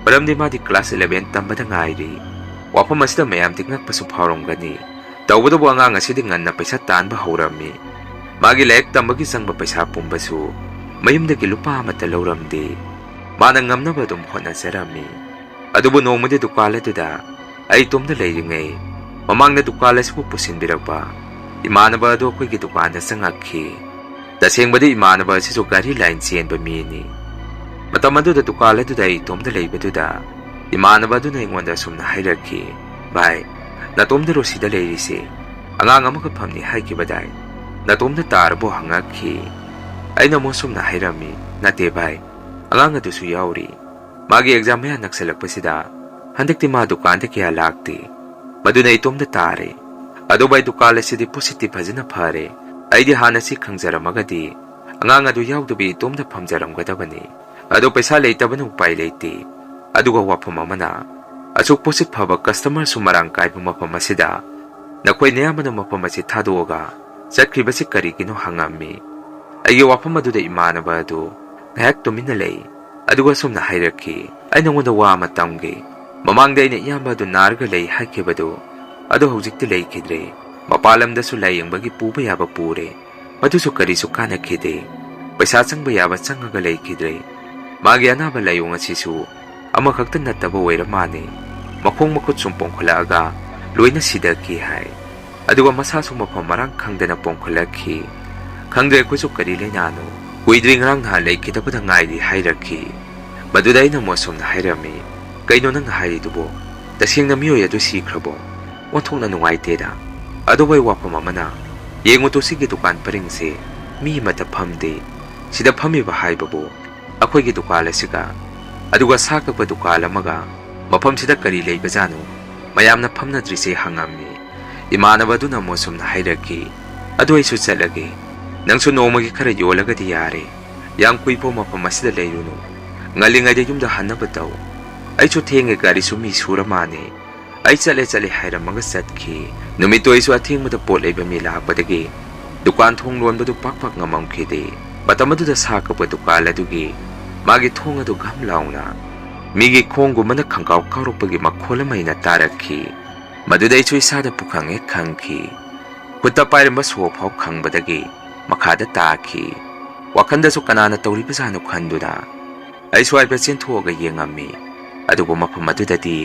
ꯃꯔꯝꯗꯤ ꯃꯥꯗꯤ ꯀ꯭ꯂꯥꯁ ꯏꯂꯦꯚꯦꯟ ꯇꯝꯕꯗ ꯉꯥꯏꯔꯤ꯫ ꯋꯥꯐꯝ ꯑꯁꯤꯗ ꯃꯌꯥꯝꯗꯤ ꯉꯛꯄꯁꯨ ꯐꯥꯎꯔꯝꯒꯅꯤ꯫ ꯇꯧꯕꯇꯕꯨ ꯑꯉꯥꯡ ꯑꯁꯤꯗꯤ ꯉꯟꯅ ꯄꯩꯁꯥ ꯇꯥꯟꯕ ꯍꯧꯔꯝꯃꯤ꯫ ꯃꯥꯒꯤ ꯂꯥꯏꯔꯤꯛ ꯇꯝꯕꯒꯤ ꯆꯪꯕ ꯄꯩꯁꯥ ꯄꯨꯝꯕꯁꯨ ꯃꯌꯨꯝꯗꯒꯤ ꯂꯨꯄꯥ ꯑꯃꯠꯇ ꯂꯧꯔꯝꯗꯦ꯫ ꯃꯥꯅ ꯉꯝꯅꯕ ꯑꯗꯨꯝ ꯍꯣꯠꯅꯖꯔꯝꯃꯤ꯫ ꯑꯗꯨꯕꯨ ꯅꯣꯡꯃꯗꯤ ꯗꯨꯀꯥꯟ ꯑꯗꯨꯗ ꯑꯩ ꯏꯇꯣꯝꯇ ꯂꯩꯔꯤꯉꯩ ꯃꯃꯥꯡꯗ ꯗꯨꯀꯥꯟ ꯑꯁꯤꯕꯨ ꯄꯨꯁꯤꯟꯕꯤꯔꯛꯄ ꯏꯃꯥꯟꯅꯕ ꯑꯗꯨ ꯑꯩꯈꯣꯏꯒꯤ ꯗꯨꯀꯥꯟꯗ ꯆꯪꯉꯛꯈꯤ꯫ ꯇꯁꯦꯡꯕꯗꯤ ꯏꯃꯥꯟꯅꯕ ꯑꯁꯤꯁꯨ ꯒꯥꯔꯤ ꯂꯥꯏꯟ ꯆꯦꯟꯕ ꯃꯤꯅꯤ꯫ ꯃꯇꯝ ꯑꯗꯨꯗ ꯗꯨꯀꯥꯟ ꯑꯗꯨꯗ ꯑꯩ ꯏꯇꯣꯝꯇ ꯂꯩꯕꯗꯨꯗ ꯏꯃꯥꯟꯅꯕ ꯑꯗꯨꯅ ꯑꯩꯉꯣꯟꯗ ꯑꯁꯨꯝꯅ ꯍꯥꯏꯔꯛꯈꯤ, "ꯚꯥꯏ, "ꯅꯇꯣꯝꯗꯔꯣ ꯁꯤꯗ ꯂꯩꯔꯤꯁꯦ? ꯑꯉꯥꯡ ꯑꯃꯒ ꯐꯝꯅꯤ ꯍꯥꯏꯈꯤꯕꯗꯥꯏ? ꯅꯇꯣꯝꯗ ꯇꯥꯔꯕꯣ?" ꯍꯪꯉꯛꯈꯤ꯫ ꯑꯩꯅ ꯑꯃꯨꯛ ꯁꯨꯝꯅ ꯍꯥꯏꯔꯝꯃꯤ, "ꯅꯠꯇꯦ ꯚꯥꯏ, ꯑꯉꯥꯡ ꯑꯗꯨꯁꯨ ꯌꯥꯎꯔꯤ꯫ ꯃꯥꯒꯤ ꯑꯦꯛꯖꯥꯝ ꯃꯌꯥ ꯅꯛꯁꯜꯂꯛꯄꯁꯤꯗ ꯍꯟꯗꯛꯇꯤ ꯃꯥ ꯗꯨꯀꯥꯟꯗ ꯀꯌꯥ ꯂꯥꯛꯇꯦ꯫ ꯃꯗꯨꯅ ꯑꯩ ꯏꯇꯣꯝꯗ ꯇꯥꯔꯦ꯫ ꯑꯗꯣ ꯚꯥꯏ, ꯗꯨꯀꯥꯟ ꯑꯁꯤꯗꯤ ꯄꯣꯠꯁꯤꯠꯇꯤ ꯐꯖꯅ ꯐꯔꯦ꯫ ꯑꯩꯗꯤ ꯍꯥꯟꯅ ꯁꯤ ꯈꯪꯖꯔꯝꯃꯒꯗꯤ ꯑꯉꯥꯡ ꯑꯗꯨ ꯌꯥꯎꯗꯕꯤ ꯏꯇꯣꯝꯗ ꯐꯝꯖꯔꯝꯒꯗꯕꯅꯤ꯫ ꯑꯗꯣ ꯄꯩꯁꯥ ꯂꯩꯇꯕꯅ ꯎꯄꯥꯏ ꯂꯩꯇꯦ꯫ ꯑꯗꯨꯒ ꯋꯥꯐꯝ ꯑꯃꯅ, ꯑꯁꯨꯛ ꯄꯣꯠꯁꯤꯠ ꯐꯕ, ꯀꯁꯇꯃꯔꯁꯨ ꯃꯔꯥꯡ ꯀꯥꯏꯕ ꯃꯐꯝ ꯑꯁꯤꯗ ꯅꯈꯣꯏ ꯅꯌꯥꯝꯕꯅ ꯃꯐꯝ ꯑꯁꯤ ꯊꯥꯗꯣꯛꯑꯒ ꯆꯠꯈ꯭ꯔꯤꯕꯁꯤ ꯀꯔꯤꯒꯤꯅꯣ?" ꯍꯪꯉꯝꯃꯤ꯫ ꯑꯩꯒꯤ ꯋꯥꯐꯝ ꯑꯗꯨꯗ ꯏꯃꯥꯟꯅꯕ ꯑꯗꯨ ꯉꯥꯏꯍꯥꯛ ꯇꯨꯃꯤꯟꯅ ꯂꯩ꯫ ꯑꯗꯨꯒ ꯑꯁꯨꯝꯅ ꯍꯥꯏꯔꯛꯈꯤ, "ꯑꯩ ꯅꯉꯣꯟꯗ ꯋꯥ ꯑꯃ ꯇꯝꯒꯦ꯫ ꯃꯃꯥꯡꯗ ꯑꯩꯅ ꯏꯌꯥꯝꯕ ꯑꯗꯨ ꯅꯥꯔꯒ ꯂꯩ ꯍꯥꯏꯈꯤꯕꯗꯨ, ꯑꯗꯨ ꯍꯧꯖꯤꯛꯇꯤ ꯂꯩꯈꯤꯗ꯭ꯔꯦ꯫ ꯃꯄꯥꯟ ꯂꯝꯗꯁꯨ ꯂꯥꯌꯦꯡꯕꯒꯤ ꯄꯨꯕ ꯌꯥꯕ ꯄꯨꯔꯦ꯫ ꯃꯗꯨꯁꯨ ꯀꯔꯤꯁꯨ ꯀꯥꯟꯅꯈꯤꯗꯦ꯫ ꯄꯩꯁꯥ ꯆꯪꯕ ꯌꯥꯕ ꯆꯪꯉꯒ ꯂꯩꯈꯤꯗ꯭ꯔꯦ꯫ ꯃꯥꯒꯤ ꯑꯅꯥꯕ ꯂꯥꯏꯑꯣꯡ ꯑꯁꯤꯁꯨ ꯑꯃꯈꯛꯇ ꯅꯠꯇꯕ ꯑꯣꯏꯔ ꯃꯥꯅꯦ꯫ ꯃꯈꯣꯡ ꯃꯈꯨꯠ ꯁꯨꯝ ꯄꯣꯡꯈꯠꯂꯛꯑꯒ ꯂꯣꯏꯅ ꯁꯤꯗꯈꯤ ꯍꯥꯏ꯫ ꯑꯗꯨꯒ ꯃꯁꯥꯁꯨ ꯃꯐꯝ ꯃꯔꯥꯡ ꯈꯪꯗꯅ ꯄꯣꯡꯈꯠꯂꯛꯈꯤ꯫ ꯈꯪꯗ꯭ꯔꯦ ꯑꯩꯈꯣꯏꯁꯨ ꯀꯔꯤ ꯂꯩꯅꯥꯅꯣ꯫ ꯀꯨꯏꯗ꯭ꯔꯤ, ꯉꯔꯥꯡ ꯅꯍꯥꯟ ꯂꯩꯈꯤꯗꯕꯗ ꯉꯥꯏꯔꯤ" ꯍꯥꯏꯔꯛꯈꯤ꯫ ꯃꯗꯨꯗ ꯑꯩꯅ ꯑꯃꯨꯛ ꯑꯁꯨꯝꯅ ꯍꯥꯏꯔꯝꯃꯤ, "ꯀꯩꯅꯣ ꯅꯪꯅ ꯍꯥꯏꯔꯤꯗꯨꯕꯣ? ꯇꯁꯦꯡꯅ ꯃꯤꯑꯣꯏ ꯑꯗꯨ ꯁꯤꯈ꯭ꯔꯕꯣ? ꯑꯣꯟꯊꯣꯛꯅ ꯅꯨꯡꯉꯥꯏꯇꯦꯗ꯫ ꯑꯗꯨꯕꯨ ꯑꯩ ꯋꯥꯐꯝ ꯑꯃꯅ, ꯌꯦꯡꯉꯨ ꯇꯨ, ꯁꯤꯒꯤ ꯗꯨꯀꯥꯟ ꯄꯔꯤꯡꯁꯦ ꯃꯤ ꯑꯃꯠꯇ ꯐꯝꯗꯦ꯫ ꯁꯤꯗ ꯐꯝꯃꯤꯕ ꯍꯥꯏꯕꯕꯨ ꯑꯩꯈꯣꯏꯒꯤ ꯗꯨꯀꯥꯟ ꯑꯁꯤꯒ, ꯑꯗꯨꯒ ꯁꯥ ꯀꯛꯄ ꯗꯨꯀꯥꯟ ꯑꯃꯒ, ꯃꯐꯝꯁꯤꯗ ꯀꯔꯤ ꯂꯩꯕꯖꯥꯠꯅꯣ ꯃꯌꯥꯝꯅ ꯐꯝꯅꯗ꯭ꯔꯤꯁꯦ?" ꯍꯪꯉꯝꯃꯤ꯫ ꯏꯃꯥꯟꯅꯕ ꯑꯗꯨꯅ ꯑꯃꯨꯛ ꯑꯁꯨꯝꯅ ꯍꯥꯏꯔꯛꯈꯤ, "ꯑꯗꯨ ꯑꯩꯁꯨ ꯆꯠꯂꯒꯦ꯫ ꯅꯪꯁꯨ ꯅꯣꯡꯃꯒꯤ ꯈꯔ ꯌꯣꯜꯂꯒꯗꯤ ꯌꯥꯔꯦ꯫ ꯌꯥꯝ ꯀꯨꯏꯐꯥꯎ ꯃꯐꯝ ꯑꯁꯤꯗ ꯂꯩꯔꯨꯅꯨ꯫ ꯉꯜꯂꯤꯉꯩꯗ ꯌꯨꯝꯗ ꯍꯟꯅꯕ ꯇꯧ꯫ ꯑꯩꯁꯨ ꯊꯦꯡꯉꯦ, ꯒꯥꯔꯤꯁꯨ ꯃꯤ ꯁꯨꯔ ꯃꯥꯅꯦ꯫ ꯑꯩ ꯆꯠꯂꯦ ꯆꯠꯂꯦ" ꯍꯥꯏꯔꯝꯃꯒ ꯆꯠꯈꯤ꯫ ꯅꯨꯃꯤꯠꯇꯣ ꯑꯩꯁꯨ ꯑꯊꯦꯡꯕꯗ ꯄꯣꯠ ꯂꯩꯕ ꯃꯤ ꯂꯥꯛꯄꯗꯒꯤ ꯗꯨꯀꯥꯟ ꯊꯣꯡ ꯂꯣꯟꯕꯗꯨ ꯄꯥꯛ ꯄꯥꯛ ꯉꯝꯃꯝꯈꯤꯗꯦ꯫ ꯃꯇꯝ ꯑꯗꯨꯗ ꯁꯥ ꯀꯛꯄ ꯗꯨꯀꯥꯟ ꯑꯗꯨꯒꯤ ꯃꯥꯒꯤ ꯊꯣꯡ ꯑꯗꯨ ꯘꯝ ꯂꯥꯎꯅ ꯃꯤꯒꯤ ꯈꯣꯡꯒꯨꯝꯕꯅ ꯈꯪꯒꯥꯎ ꯀꯥꯎꯔꯛꯄꯒꯤ ꯃꯈꯣꯜ ꯑꯃ ꯑꯩꯅ ꯇꯥꯔꯛꯈꯤ꯫ ꯃꯗꯨꯗ ꯑꯩꯁꯨ ꯏꯁꯥꯗ ꯄꯨꯈꯪ ꯍꯦꯛ ꯈꯪꯈꯤ꯫ ꯈꯨꯠꯇ ꯄꯥꯏꯔꯝꯕ ꯁꯣ ꯐꯥꯎ ꯈꯪꯕꯗꯒꯤ ꯃꯈꯥꯗ ꯇꯥꯈꯤ꯫ ꯋꯥꯈꯟꯗꯁꯨ ꯀꯅꯥꯅ ꯇꯧꯔꯤꯕꯖꯥꯠꯅꯣ ꯈꯟꯗꯨꯅ ꯑꯩꯁꯨ ꯍꯥꯏꯐꯦꯠ ꯆꯦꯟꯊꯣꯛꯑꯒ ꯌꯦꯡꯉꯝꯃꯤ꯫ ꯑꯗꯨꯕꯨ ꯃꯐꯝ ꯑꯗꯨꯗꯗꯤ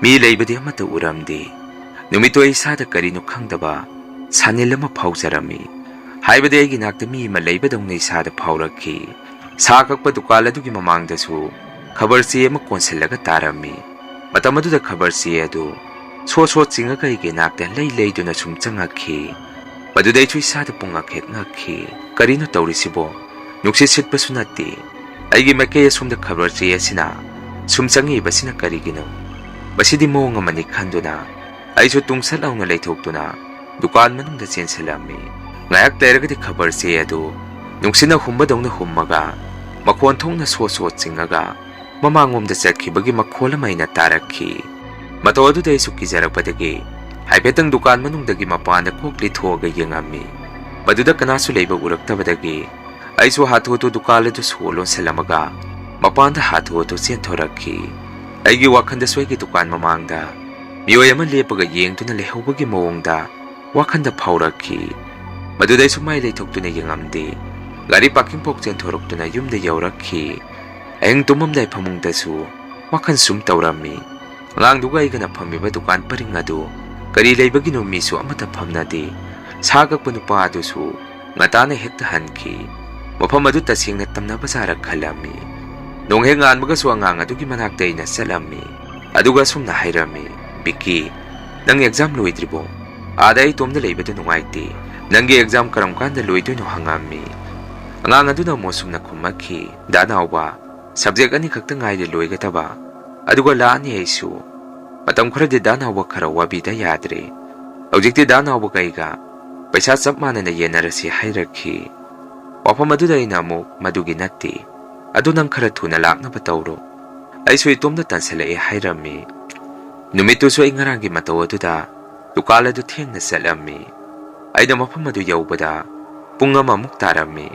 ꯃꯤ ꯂꯩꯕꯗꯤ ꯑꯃꯠꯇ ꯎꯔꯝꯗꯦ꯫ ꯅꯨꯃꯤꯠꯇꯨ ꯑꯩ ꯏꯁꯥꯗ ꯀꯔꯤꯅꯣ ꯈꯪꯗꯕ ꯁꯥꯅꯤꯜ ꯑꯃ ꯐꯥꯎꯖꯔꯝꯃꯤ꯫ ꯍꯥꯏꯕꯗꯤ ꯑꯩꯒꯤ ꯅꯥꯛꯇ ꯃꯤ ꯑꯃ ꯂꯩꯕꯗꯧꯅ ꯏꯁꯥꯗ ꯐꯥꯎꯔꯛꯈꯤ꯫ ꯁꯥ ꯀꯛꯄ ꯗꯨꯀꯥꯟ ꯑꯗꯨꯒꯤ ꯃꯃꯥꯡꯗꯁꯨ ꯈꯕꯔ ꯆꯦ ꯑꯃ ꯀꯣꯟꯁꯤꯜꯂꯒ ꯇꯥꯔꯝꯃꯤ꯫ ꯃꯇꯝ ꯑꯗꯨꯗ ꯈꯕꯔ ꯆꯦ ꯑꯗꯨ ꯁꯣꯠ ꯁꯣꯠ ꯆꯤꯡꯉꯒ ꯑꯩꯒꯤ ꯅꯥꯛꯇ ꯂꯩ ꯂꯩꯗꯨꯅ ꯁꯨꯝ ꯆꯪꯉꯛꯈꯤ꯫ ꯃꯗꯨꯗ ꯑꯩꯁꯨ ꯏꯁꯥꯗ ꯄꯨꯡꯉꯛ ꯍꯦꯛ ꯉꯛꯈꯤ꯫ "ꯀꯔꯤꯅꯣ ꯇꯧꯔꯤꯁꯤꯕꯣ? ꯅꯨꯡꯁꯤꯠ ꯁꯤꯠꯄꯁꯨ ꯅꯠꯇꯦ, ꯑꯩꯒꯤ ꯃꯥꯏꯀꯩ ꯑꯁꯣꯝꯗ ꯈꯕꯔ ꯆꯦ ꯑꯁꯤꯅ ꯁꯨꯝ ꯆꯪꯉꯛꯏꯕꯁꯤꯅ ꯀꯔꯤꯒꯤꯅꯣ? ꯃꯁꯤꯗꯤ ꯃꯑꯣꯡ ꯑꯃꯅꯤ" ꯈꯟꯗꯨꯅ ꯑꯩꯁꯨ ꯇꯨꯡꯁꯠ ꯂꯥꯎꯅ ꯂꯩꯊꯣꯛꯇꯨꯅ ꯗꯨꯀꯥꯟ ꯃꯅꯨꯡꯗ ꯆꯦꯟꯁꯤꯜꯂꯝꯃꯤ꯫ ꯉꯥꯏꯍꯥꯛ ꯂꯩꯔꯒꯗꯤ ꯈꯕꯔ ꯆꯦ ꯑꯗꯨ ꯅꯨꯡꯁꯤꯠꯅ ꯍꯨꯝꯕꯗꯧꯅ ꯍꯨꯝꯃꯒ, ꯃꯈꯣꯟ ꯊꯣꯛꯅ ꯁꯣꯠ ꯁꯣꯠ ꯆꯤꯡꯉꯒ ꯃꯃꯥꯡꯂꯣꯝꯗ ꯆꯠꯈꯤꯕꯒꯤ ꯃꯈꯣꯜ ꯑꯃ ꯑꯩꯅ ꯇꯥꯔꯛꯈꯤ꯫ ꯃꯇꯧ ꯑꯗꯨꯗ ꯑꯩꯁꯨ ꯀꯤꯖꯔꯛꯄꯗꯒꯤ ꯍꯥꯏꯐꯦꯠꯇꯪ ꯗꯨꯀꯥꯟ ꯃꯅꯨꯡꯗꯒꯤ ꯃꯄꯥꯟꯗ ꯀꯣꯛ ꯂꯤꯊꯣꯛꯑꯒ ꯌꯦꯡꯉꯝꯃꯤ꯫ ꯃꯗꯨꯗ ꯀꯅꯥꯁꯨ ꯂꯩꯕ ꯎꯔꯛꯇꯕꯗꯒꯤ ꯑꯩꯁꯨ ꯍꯥꯊꯨ ꯍꯥꯊꯨ ꯗꯨꯀꯥꯟ ꯑꯗꯨ ꯁꯣ ꯂꯣꯟꯁꯤꯜꯂꯝꯃꯒ ꯃꯄꯥꯟꯗ ꯍꯥꯊꯨ ꯍꯥꯊꯨ ꯆꯦꯟꯊꯣꯔꯛꯈꯤ꯫ ꯑꯩꯒꯤ ꯋꯥꯈꯜꯗꯁꯨ ꯑꯩꯒꯤ ꯗꯨꯀꯥꯟ ꯃꯃꯥꯡꯗ ꯃꯤꯑꯣꯏ ꯑꯃ ꯂꯦꯞꯄꯒ ꯌꯦꯡꯗꯨꯅ ꯂꯩꯍꯧꯕꯒꯤ ꯃꯑꯣꯡꯗ ꯋꯥꯈꯜꯗ ꯐꯥꯎꯔꯛꯈꯤ꯫ ꯃꯗꯨꯗ ꯑꯩꯁꯨ ꯃꯥꯏ ꯂꯩꯊꯣꯛꯇꯨꯅ ꯌꯦꯡꯉꯝꯗꯦ꯫ ꯒꯥꯔꯤ ꯄꯥꯔꯀꯤꯡ ꯐꯥꯎ ꯆꯦꯟꯊꯣꯔꯛꯇꯨꯅ ꯌꯨꯝꯗ ꯌꯧꯔꯛꯈꯤ꯫ ꯑꯍꯤꯡ ꯇꯨꯝꯃꯝꯗꯥꯏ ꯐꯃꯨꯡꯗꯁꯨ ꯋꯥꯈꯜ ꯁꯨꯝ ꯇꯧꯔꯝꯃꯤ꯫ ꯑꯉꯥꯡꯗꯨꯒ ꯑꯩꯒꯅ ꯐꯝꯃꯤꯕ ꯗꯨꯀꯥꯟ ꯄꯔꯤꯡ ꯑꯗꯨ ꯀꯔꯤ ꯂꯩꯕꯒꯤꯅꯣ ꯃꯤꯁꯨ ꯑꯃꯠꯇ ꯐꯝꯅꯗꯦ꯫ ꯁꯥ ꯀꯛꯄ ꯅꯨꯄꯥ ꯑꯗꯨꯁꯨ ꯉꯟꯇꯥꯅ ꯍꯦꯛꯇ ꯍꯟꯈꯤ꯫ ꯃꯐꯝ ꯑꯗꯨ ꯇꯁꯦꯡꯅ ꯇꯝꯅꯕ ꯖꯥꯔ ꯈꯜꯂꯝꯃꯤ꯫ ꯅꯣꯡ ꯍꯦꯛ ꯉꯥꯟꯕꯒꯁꯨ ꯑꯉꯥꯡ ꯑꯗꯨꯒꯤ ꯃꯅꯥꯛꯇ ꯑꯩꯅ ꯆꯠꯂꯝꯃꯤ꯫ ꯑꯗꯨꯒ ꯑꯁꯨꯝꯅ ꯍꯥꯏꯔꯝꯃꯤ, "ꯕꯤꯀꯤ, ꯅꯪ ꯑꯦꯛꯖꯥꯝ ꯂꯣꯏꯗ꯭ꯔꯤꯕꯣ? ꯑꯥꯗ ꯑꯩ ꯏꯇꯣꯝꯗ ꯂꯩꯕꯗꯨ ꯅꯨꯡꯉꯥꯏꯇꯦ꯫ ꯅꯪꯒꯤ ꯑꯦꯛꯖꯥꯝ ꯀꯔꯝ ꯀꯥꯟꯗ ꯂꯣꯏꯗꯣꯏꯅꯣ?" ꯍꯪꯉꯝꯃꯤ꯫ ꯑꯉꯥꯡ ꯑꯗꯨꯅ ꯑꯃꯨꯛ ꯑꯁꯨꯝꯅ ꯈꯨꯝꯃꯛꯈꯤ, "ꯗꯥ ꯅꯥꯎꯕ, ꯁꯕꯖꯦꯛ ꯑꯅꯤꯈꯛꯇ ꯉꯥꯏꯔꯦ ꯂꯣꯏꯒꯗꯕ, ꯑꯗꯨꯒ ꯂꯥꯛꯑꯅꯤ ꯑꯩꯁꯨ꯫ ꯃꯇꯝ ꯈꯔꯗꯤ ꯗꯥ ꯅꯥꯎꯕ ꯈꯔ ꯋꯥꯕꯤꯗ ꯌꯥꯗ꯭ꯔꯦ꯫ ꯍꯧꯖꯤꯛꯇꯤ ꯗꯥ ꯅꯥꯎꯕꯒ ꯑꯩꯒ ꯄꯩꯁꯥ ꯆꯞ ꯃꯥꯟꯅꯅ ꯌꯦꯟꯅꯔꯁꯤ" ꯍꯥꯏꯔꯛꯈꯤ꯫ ꯋꯥꯐꯝ ꯑꯗꯨꯗ ꯑꯩꯅ ꯑꯃꯨꯛ, "ꯃꯗꯨꯒꯤ ꯅꯠꯇꯦ, ꯑꯗꯨ ꯅꯪ ꯈꯔ ꯊꯨꯅ ꯂꯥꯛꯅꯕ ꯇꯧꯔꯣ, ꯑꯩꯁꯨ ꯏꯇꯣꯝꯇ ꯇꯟꯁꯤꯜꯂꯛꯑꯦ" ꯍꯥꯏꯔꯝꯃꯤ꯫ ꯅꯨꯃꯤꯠꯇꯨꯁꯨ ꯑꯩ ꯉꯔꯥꯡꯒꯤ ꯃꯇꯧ ꯑꯗꯨꯗ ꯗꯨꯀꯥꯟ ꯑꯗꯨ ꯊꯦꯡꯅ ꯆꯠꯂꯝꯃꯤ꯫ ꯑꯩꯅ ꯃꯐꯝ ꯑꯗꯨ ꯌꯧꯕꯗ ꯄꯨꯡ ꯑꯃꯃꯨꯛ ꯇꯥꯔꯝꯃꯤ꯫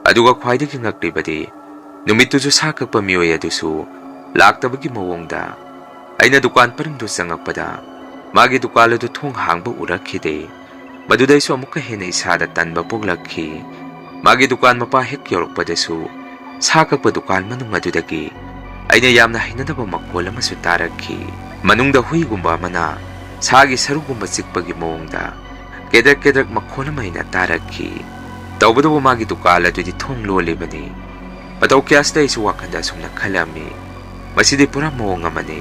ꯑꯗꯨꯒ ꯈ꯭ꯋꯥꯏꯗꯒꯤ ꯉꯛꯂꯤꯕꯗꯤ, ꯅꯨꯃꯤꯠꯇꯨꯁꯨ ꯁꯥ ꯀꯛꯄ ꯃꯤꯑꯣꯏ ꯑꯗꯨꯁꯨ ꯂꯥꯛꯇꯕꯒꯤ ꯃꯑꯣꯡꯗ꯫ ꯑꯩꯅ ꯗꯨꯀꯥꯟ ꯄꯔꯤꯡꯗꯨ ꯆꯪꯉꯛꯄꯗ ꯃꯥꯒꯤ ꯗꯨꯀꯥꯟ ꯑꯗꯨ ꯊꯣꯡ ꯍꯥꯡꯕ ꯎꯔꯛꯈꯤꯗꯦ꯫ ꯃꯗꯨꯗꯩꯁꯨ ꯑꯃꯨꯛꯀ ꯍꯦꯟꯅ ꯏꯁꯥꯗ ꯇꯟꯕ ꯄꯣꯛꯂꯛꯈꯤ꯫ ꯃꯥꯒꯤ ꯗꯨꯀꯥꯟ ꯃꯄꯥ ꯍꯦꯛ ꯌꯧꯔꯛꯄꯗꯁꯨ ꯁꯥ ꯀꯛꯄ ꯗꯨꯀꯥꯟ ꯃꯅꯨꯡ ꯑꯗꯨꯗꯒꯤ ꯑꯩꯅ ꯌꯥꯝꯅ ꯍꯩꯅꯗꯕ ꯃꯈꯣꯜ ꯑꯃꯁꯨ ꯇꯥꯔꯛꯈꯤ꯫ ꯃꯅꯨꯡꯗ ꯍꯨꯏꯒꯨꯝꯕ ꯑꯃꯅ ꯁꯥꯒꯤ ꯁꯔꯨꯒꯨꯝꯕ ꯆꯤꯛꯄꯒꯤ ꯃꯑꯣꯡꯗ ꯀꯦꯗ꯭ꯔꯛ ꯀꯦꯗ꯭ꯔꯛ ꯃꯈꯣꯜ ꯑꯃ ꯑꯩꯅ ꯇꯥꯔꯛꯈꯤ꯫ ꯇꯧꯕꯇꯕꯨ ꯃꯥꯒꯤ ꯗꯨꯀꯥꯟ ꯑꯗꯨꯗꯤ ꯊꯣꯡ ꯂꯣꯜꯂꯤꯕꯅꯤ꯫ ꯃꯇꯧ ꯀꯌꯥꯁꯤꯗ ꯑꯩꯁꯨ ꯋꯥꯈꯜꯗ ꯑꯁꯨꯝꯅ ꯈꯜꯂꯝꯃꯤ, "ꯃꯁꯤꯗꯤ ꯄꯨꯔꯥ ꯃꯑꯣꯡ ꯑꯃꯅꯤ꯫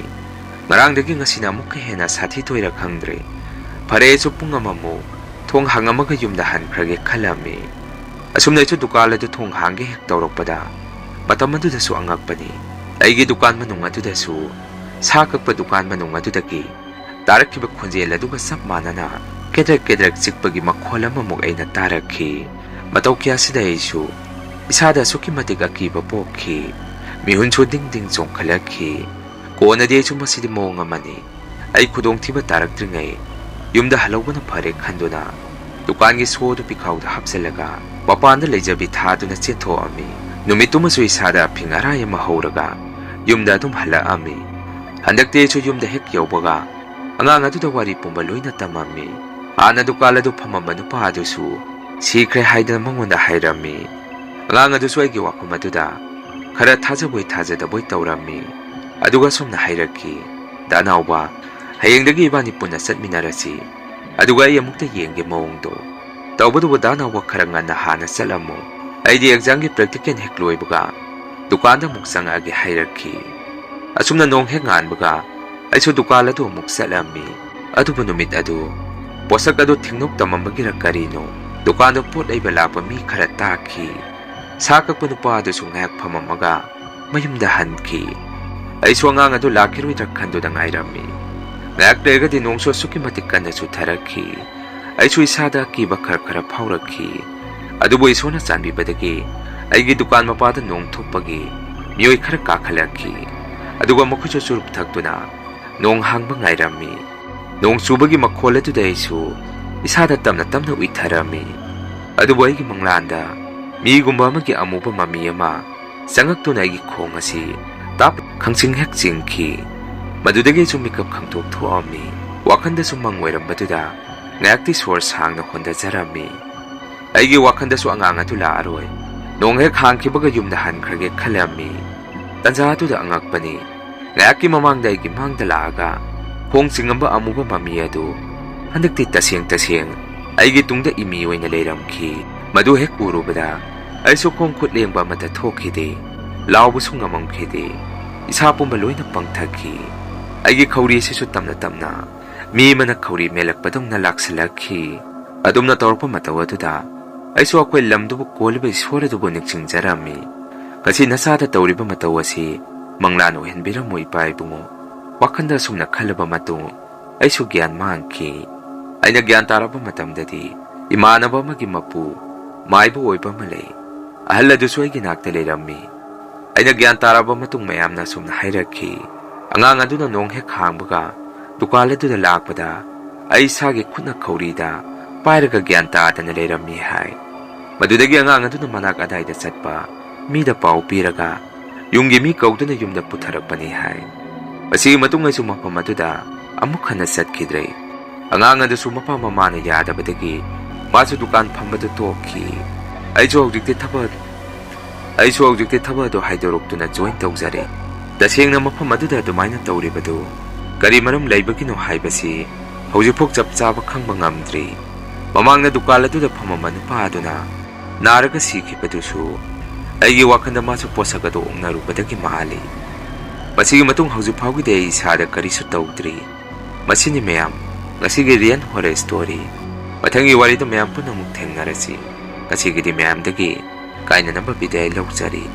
ꯉꯔꯥꯡꯗꯒꯤ ꯉꯁꯤꯅ ꯑꯃꯨꯛꯀ ꯍꯦꯟꯅ ꯁꯥꯊꯤꯗꯣꯏꯔꯥ ꯈꯪꯗ꯭ꯔꯦ꯫ ꯐꯔꯦ, ꯑꯩꯁꯨ ꯄꯨꯡ ꯑꯃꯃꯨꯛ ꯊꯣꯡ ꯍꯥꯡꯉꯝꯃꯒ ꯌꯨꯝꯗ ꯍꯟꯈ꯭ꯔꯒꯦ ꯈꯜꯂꯝꯃꯤ꯫ ꯑꯁꯨꯝꯅ ꯑꯩꯁꯨ ꯗꯨꯀꯥꯟ ꯑꯗꯨ ꯊꯣꯡ ꯍꯥꯡꯒꯦ ꯍꯦꯛ ꯇꯧꯔꯛꯄꯗ, ꯃꯇꯝ ꯑꯗꯨꯗꯁꯨ ꯑꯉꯛꯄꯅꯤ, ꯑꯩꯒꯤ ꯗꯨꯀꯥꯟ ꯃꯅꯨꯡ ꯑꯗꯨꯗꯁꯨ ꯁꯥ ꯀꯛꯄ ꯗꯨꯀꯥꯟ ꯃꯅꯨꯡ ꯑꯗꯨꯗꯒꯤ ꯇꯥꯔꯛꯈꯤꯕ ꯈꯣꯟꯖꯦꯜ ꯑꯗꯨꯒ ꯆꯞ ꯃꯥꯟꯅꯅ ꯀꯦꯗ꯭ꯔꯛ ꯀꯦꯗ꯭ꯔꯛ ꯆꯤꯛꯄꯒꯤ ꯃꯈꯣꯜ ꯑꯃꯃꯨꯛ ꯑꯩꯅ ꯇꯥꯔꯛꯈꯤ꯫ ꯃꯇꯧ ꯀꯌꯥꯁꯤꯗ ꯑꯩꯁꯨ ꯏꯁꯥꯗ ꯑꯁꯨꯛꯀꯤ ꯃꯇꯤꯛ ꯑꯀꯤꯕ ꯄꯣꯛꯈꯤ꯫ ꯃꯤꯍꯨꯟꯁꯨ ꯗꯤꯡ ꯗꯤꯡ ꯆꯣꯡꯈꯠꯂꯛꯈꯤ꯫ ꯀꯣꯟꯅꯗꯤ ꯑꯩꯁꯨ ꯃꯁꯤꯗꯤ ꯃꯑꯣꯡ ꯑꯃꯅꯤ, ꯑꯩ ꯈꯨꯗꯣꯡꯊꯤꯕ ꯇꯥꯔꯛꯇ꯭ꯔꯤꯉꯩ ꯌꯨꯝꯗ ꯍꯜꯍꯧꯕꯅ ꯐꯔꯦ ꯈꯟꯗꯨꯅ ꯗꯨꯀꯥꯟꯒꯤ ꯁꯣ ꯑꯗꯨ ꯄꯤꯈꯥꯎꯗ ꯍꯥꯞꯆꯤꯜꯂꯒ ꯃꯄꯥꯟꯗ ꯂꯩꯖꯕꯤ ꯊꯥꯗꯨꯅ ꯆꯦꯟꯊꯣꯛꯑꯝꯃꯤ꯫ ꯅꯨꯃꯤꯠꯇꯨꯃꯁꯨ ꯏꯁꯥꯗ ꯑꯐꯤꯡ ꯑꯔꯥꯏ ꯑꯃ ꯍꯧꯔꯒ ꯌꯨꯝꯗ ꯑꯗꯨꯝ ꯍꯜꯂꯛꯑꯝꯃꯤ꯫ ꯍꯟꯗꯛꯇꯤ ꯑꯩꯁꯨ ꯌꯨꯝꯗ ꯍꯦꯛ ꯌꯧꯕꯒ ꯑꯉꯥꯡ ꯑꯗꯨꯗ ꯋꯥꯔꯤ ꯄꯨꯝꯕ ꯂꯣꯏꯅ ꯇꯝꯃꯝꯃꯤ꯫ ꯍꯥꯟꯅ ꯗꯨꯀꯥꯟ ꯑꯗꯨ ꯐꯝꯃꯝꯕ ꯅꯨꯄꯥ ꯑꯗꯨꯁꯨ ꯁꯤꯈ꯭ꯔꯦ ꯍꯥꯏꯗꯅ ꯃꯉꯣꯟꯗ ꯍꯥꯏꯔꯝꯃꯤ꯫ ꯑꯉꯥꯡ ꯑꯗꯨꯁꯨ ꯑꯩꯒꯤ ꯋꯥꯐꯝ ꯑꯗꯨꯗ ꯈꯔ ꯊꯥꯖꯕꯣꯏ ꯊꯥꯖꯗꯕꯣꯏ ꯇꯧꯔꯝꯃꯤ꯫ ꯑꯗꯨꯒ ꯑꯁꯨꯝꯅ ꯍꯥꯏꯔꯛꯈꯤ, "ꯗꯥ ꯅꯥꯎꯕ, ꯍꯌꯦꯡꯗꯒꯤ ꯏꯕꯥꯅꯤ ꯄꯨꯟꯅ ꯆꯠꯃꯤꯟꯅꯔꯁꯤ꯫ ꯑꯗꯨꯒ ꯑꯩ ꯑꯃꯨꯛꯇ ꯌꯦꯡꯒꯦ ꯃꯑꯣꯡꯗꯣ꯫ ꯇꯧꯕꯇꯕꯨ ꯗꯥ ꯅꯥꯎꯕ ꯈꯔ ꯉꯟꯅ ꯍꯥꯟꯅ ꯆꯠꯂꯝꯃꯨ꯫ ꯑꯩꯗꯤ ꯑꯦꯛꯖꯥꯝꯒꯤ ꯄ꯭ꯔꯦꯛꯇꯤꯀꯦꯜ ꯍꯦꯛ ꯂꯣꯏꯕꯒ ꯗꯨꯀꯥꯟꯗ ꯑꯃꯨꯛ ꯆꯪꯉꯛꯑꯒꯦ" ꯍꯥꯏꯔꯛꯈꯤ꯫ ꯑꯁꯨꯝꯅ ꯅꯣꯡ ꯍꯦꯛ ꯉꯥꯟꯕꯒ ꯑꯩꯁꯨ ꯗꯨꯀꯥꯟ ꯑꯗꯨ ꯑꯃꯨꯛ ꯆꯠꯂꯝꯃꯤ꯫ ꯑꯗꯨꯕꯨ ꯅꯨꯃꯤꯠ ꯑꯗꯨ ꯄꯣꯠꯁꯛ ꯑꯗꯨ ꯊꯤꯡꯅꯣꯛ ꯇꯝꯃꯝꯕꯒꯤꯔ ꯀꯔꯤꯅꯣ, ꯗꯨꯀꯥꯟꯗ ꯄꯣꯠ ꯂꯩꯕ ꯂꯥꯛꯄ ꯃꯤ ꯈꯔ ꯇꯥꯈꯤ꯫ ꯁꯥ ꯀꯛꯄ ꯅꯨꯄꯥ ꯑꯗꯨꯁꯨ ꯉꯥꯏꯍꯥꯛ ꯐꯝꯃꯝꯃꯒ ꯃꯌꯨꯝꯗ ꯍꯟꯈꯤ꯫ ꯑꯩꯁꯨ ꯑꯉꯥꯡ ꯑꯗꯨ ꯂꯥꯛꯈꯤꯔꯣꯏꯗ꯭ꯔꯥ ꯈꯟꯗꯨꯅ ꯉꯥꯏꯔꯝꯃꯤ꯫ ꯉꯥꯏꯍꯥꯛ ꯂꯩꯔꯒꯗꯤ ꯅꯣꯡꯁꯨ ꯑꯁꯨꯛꯀꯤ ꯃꯇꯤꯛ ꯀꯟꯅ ꯆꯨꯊꯔꯛꯈꯤ꯫ ꯑꯩꯁꯨ ꯏꯁꯥꯗ ꯑꯀꯤꯕ ꯈꯔ ꯈꯔ ꯐꯥꯎꯔꯛꯈꯤ꯫ ꯑꯗꯨꯕꯨ ꯏꯁꯣꯔꯅ ꯆꯥꯟꯕꯤꯕꯗꯒꯤ ꯑꯩꯒꯤ ꯗꯨꯀꯥꯟ ꯃꯄꯥꯗ ꯅꯣꯡ ꯊꯣꯛꯄꯒꯤ ꯃꯤꯑꯣꯏ ꯈꯔ ꯀꯥꯈꯠꯂꯛꯈꯤ꯫ ꯑꯗꯨꯒ ꯃꯈꯣꯏꯁꯨ ꯆꯨꯔꯨꯞ ꯊꯛꯇꯨꯅ ꯅꯣꯡ ꯍꯥꯡꯕ ꯉꯥꯏꯔꯝꯃꯤ꯫ ꯅꯣꯡ ꯆꯨꯕꯒꯤ ꯃꯈꯣꯜ ꯑꯗꯨꯗ ꯑꯩꯁꯨ ꯏꯁꯥꯗ ꯇꯞꯅ ꯇꯞꯅ ꯎꯏꯊꯔꯝꯃꯤ꯫ ꯑꯗꯨꯕꯨ ꯑꯩꯒꯤ ꯃꯪꯂꯥꯟꯗ ꯃꯤꯒꯨꯝꯕ ꯑꯃꯒꯤ ꯑꯃꯨꯕ ꯃꯃꯤ ꯑꯃ ꯆꯪꯉꯛꯇꯨꯅ ꯑꯩꯒꯤ ꯈꯣꯡ ꯑꯁꯤ ꯇꯥꯞ ꯈꯪꯆꯤꯡ ꯍꯦꯛ ꯆꯤꯡꯈꯤ꯫ ꯃꯗꯨꯗꯒꯤ ꯑꯩꯁꯨ ꯃꯤꯀꯞ ꯈꯪꯇꯣꯛ ꯊꯣꯛꯑꯝꯃꯤ꯫ ꯋꯥꯈꯜꯗꯁꯨ ꯃꯪ ꯑꯣꯏꯔꯝꯕꯗꯨꯗ ꯉꯥꯏꯍꯥꯛꯇꯤ ꯁꯣꯔ ꯁꯥꯡꯅ ꯍꯣꯟꯊꯖꯔꯝꯃꯤ꯫ ꯑꯩꯒꯤ ꯋꯥꯈꯜꯗꯁꯨ ꯑꯉꯥꯡ ꯑꯗꯨ ꯂꯥꯛꯑꯔꯣꯏ, ꯅꯣꯡ ꯍꯦꯛ ꯍꯥꯡꯈꯤꯕꯒ ꯌꯨꯝꯗ ꯍꯟꯈ꯭ꯔꯒꯦ ꯈꯜꯂꯝꯃꯤ꯫ ꯇꯟꯖꯥ ꯑꯗꯨꯗ ꯑꯉꯛꯄꯅꯤ, ꯉꯥꯏꯍꯥꯛꯀꯤ ꯃꯃꯥꯡꯗ ꯑꯩꯒꯤ ꯃꯥꯡꯗ ꯂꯥꯛꯑꯒ ꯈꯣꯡ ꯆꯤꯡꯉꯝꯕ ꯑꯃꯨꯕ ꯃꯃꯤ ꯑꯗꯨ ꯍꯟꯗꯛꯇꯤ ꯇꯁꯦꯡ ꯇꯁꯦꯡ ꯑꯩꯒꯤ ꯇꯨꯡꯗ ꯏꯃꯤ ꯑꯣꯏꯅ ꯂꯩꯔꯝꯈꯤ꯫ ꯃꯗꯨ ꯍꯦꯛ ꯎꯔꯨꯕꯗ ꯑꯩꯁꯨ ꯈꯣꯡ ꯈꯨꯠ ꯂꯦꯡꯕ ꯑꯃꯠꯇ ꯊꯣꯛꯈꯤꯗꯦ, ꯂꯥꯎꯕꯁꯨ ꯉꯝꯃꯝꯈꯤꯗꯦ꯫ ꯏꯁꯥ ꯄꯨꯝꯕ ꯂꯣꯏꯅ ꯄꯪꯊꯈꯤ꯫ ꯑꯩꯒꯤ ꯈꯧꯔꯤ ꯑꯁꯤꯁꯨ ꯇꯞꯅ ꯇꯞꯅ ꯃꯤ ꯑꯃꯅ ꯈꯧꯔꯤ ꯃꯦꯜꯂꯛꯄꯗꯧꯅ ꯂꯥꯛꯁꯤꯜꯂꯛꯈꯤ꯫ ꯑꯗꯨꯝꯅ ꯇꯧꯔꯛꯄ ꯃꯇꯧ ꯑꯗꯨꯗ ꯑꯩꯁꯨ ꯑꯩꯈꯣꯏ ꯂꯝꯗꯨꯕꯨ ꯀꯣꯜꯂꯤꯕ ꯏꯁꯣꯔ ꯑꯗꯨꯕꯨ ꯅꯤꯡꯁꯤꯡꯖꯔꯝꯃꯤ꯫ ꯉꯁꯤ ꯅꯆꯥꯗ ꯇꯧꯔꯤꯕ ꯃꯇꯧ ꯑꯁꯤ ꯃꯪꯂꯥꯟ ꯑꯣꯏꯍꯟꯕꯤꯔꯝꯃꯨ ꯏꯄꯥ ꯏꯕꯨꯡꯉꯣ꯫ ꯋꯥꯈꯜꯗ ꯑꯁꯨꯝꯅ ꯈꯜꯂꯕ ꯃꯇꯨꯡ ꯑꯩꯁꯨ ꯒ꯭ꯌꯥꯟ ꯃꯥꯡꯈꯤ꯫ ꯑꯩꯅ ꯒ꯭ꯌꯥꯟ ꯇꯥꯔꯛꯄ ꯃꯇꯝꯗꯗꯤ ꯏꯃꯥꯟꯅꯕ ꯑꯃꯒꯤ ꯃꯄꯨ ꯃꯥꯏꯕ ꯑꯣꯏꯕ ꯑꯃ ꯂꯩ꯫ ꯑꯍꯜ ꯑꯗꯨꯁꯨ ꯑꯩꯒꯤ ꯅꯥꯛꯇ ꯂꯩꯔꯝꯃꯤ꯫ ꯑꯩꯅ ꯒ꯭ꯌꯥꯟ ꯇꯥꯔꯕ ꯃꯇꯨꯡ ꯃꯌꯥꯝꯅ ꯑꯁꯨꯝꯅ ꯍꯥꯏꯔꯛꯈꯤ, "ꯑꯉꯥꯡ ꯑꯗꯨꯅ ꯅꯣꯡ ꯍꯦꯛ ꯍꯥꯡꯕꯒ ꯗꯨꯀꯥꯟ ꯑꯗꯨꯗ ꯂꯥꯛꯄꯗ ꯑꯩ ꯏꯁꯥꯒꯤ ꯈꯨꯠꯅ ꯈꯧꯔꯤꯗ ꯄꯥꯏꯔꯒ ꯒ꯭ꯌꯥꯟ ꯇꯥꯗꯅ ꯂꯩꯔꯝꯃꯤ" ꯍꯥꯏ꯫ ꯃꯗꯨꯗꯒꯤ ꯑꯉꯥꯡ ꯑꯗꯨꯅ ꯃꯅꯥꯛ ꯑꯗꯥꯏꯗ ꯆꯠꯄ ꯃꯤꯗ ꯄꯥꯎ ꯄꯤꯔꯒ ꯌꯨꯝꯒꯤ ꯃꯤ ꯀꯧꯗꯨꯅ ꯌꯨꯝꯗ ꯄꯨꯊꯔꯛꯄꯅꯤ ꯍꯥꯏ꯫ ꯃꯁꯤꯒꯤ ꯃꯇꯨꯡ ꯑꯩꯁꯨ ꯃꯐꯝ ꯑꯗꯨꯗ ꯑꯃꯨꯛ ꯍꯟꯅ ꯆꯠꯈꯤꯗ꯭ꯔꯦ꯫ ꯑꯉꯥꯡ ꯑꯗꯨꯁꯨ ꯃꯄꯥ ꯃꯃꯥꯅ ꯌꯥꯗꯕꯗꯒꯤ ꯃꯥꯁꯨ ꯗꯨꯀꯥꯟ ꯐꯝꯕꯗꯨ ꯇꯣꯛꯈꯤ꯫ ꯑꯩꯁꯨ ꯍꯧꯖꯤꯛꯇꯤ ꯊꯕꯛ ꯑꯩꯁꯨ ꯍꯧꯖꯤꯛꯇꯤ ꯊꯕꯛ ꯑꯗꯨ ꯍꯥꯏꯗꯣꯔꯛꯇꯨꯅ join ꯇꯧꯖꯔꯦ꯫ ꯇꯁꯦꯡꯅ ꯃꯐꯝ ꯑꯗꯨꯗ ꯑꯗꯨꯃꯥꯏꯅ ꯇꯧꯔꯤꯕꯗꯨ ꯀꯔꯤ ꯃꯔꯝ ꯂꯩꯕꯒꯤꯅꯣ ꯍꯥꯏꯕꯁꯤ ꯍꯧꯖꯤꯛꯐꯥꯎ ꯆꯞ ꯆꯥꯕ ꯈꯪꯕ ꯉꯝꯗ꯭ꯔꯤ꯫ ꯃꯃꯥꯡꯗ ꯗꯨꯀꯥꯟ ꯑꯗꯨꯗ ꯐꯝꯃꯝꯕ ꯅꯨꯄꯥ ꯑꯗꯨꯅ ꯅꯥꯔꯒ ꯁꯤꯈꯤꯕꯗꯨꯁꯨ ꯑꯩꯒꯤ ꯋꯥꯈꯜꯗ ꯃꯥꯁꯨ ꯄꯣꯠꯁꯛ ꯑꯗꯨ ꯑꯣꯛꯅꯔꯨꯕꯗꯒꯤ ꯃꯥꯜꯂꯤ꯫ ꯃꯁꯤꯒꯤ ꯃꯇꯨꯡ ꯍꯧꯖꯤꯛ ꯐꯥꯎꯒꯤꯗꯤ ꯑꯩ ꯏꯁꯥꯗ ꯀꯔꯤꯁꯨ ꯇꯧꯗ꯭ꯔꯤ꯫ ꯃꯁꯤꯅꯤ ꯃꯌꯥꯝ, ꯉꯁꯤꯒꯤ real horror story꯫ ꯃꯊꯪꯒꯤ ꯋꯥꯔꯤꯗ ꯃꯌꯥꯝ ꯄꯨꯟꯅ ꯑꯃꯨꯛ ꯊꯦꯡꯅꯔꯁꯤ꯫ ꯉꯁꯤꯒꯤꯗꯤ ꯃꯌꯥꯝꯗꯒꯤ ꯀꯥꯏꯅꯅꯕ ꯕꯤꯗꯥꯏ ꯂꯧꯖꯔꯤ꯫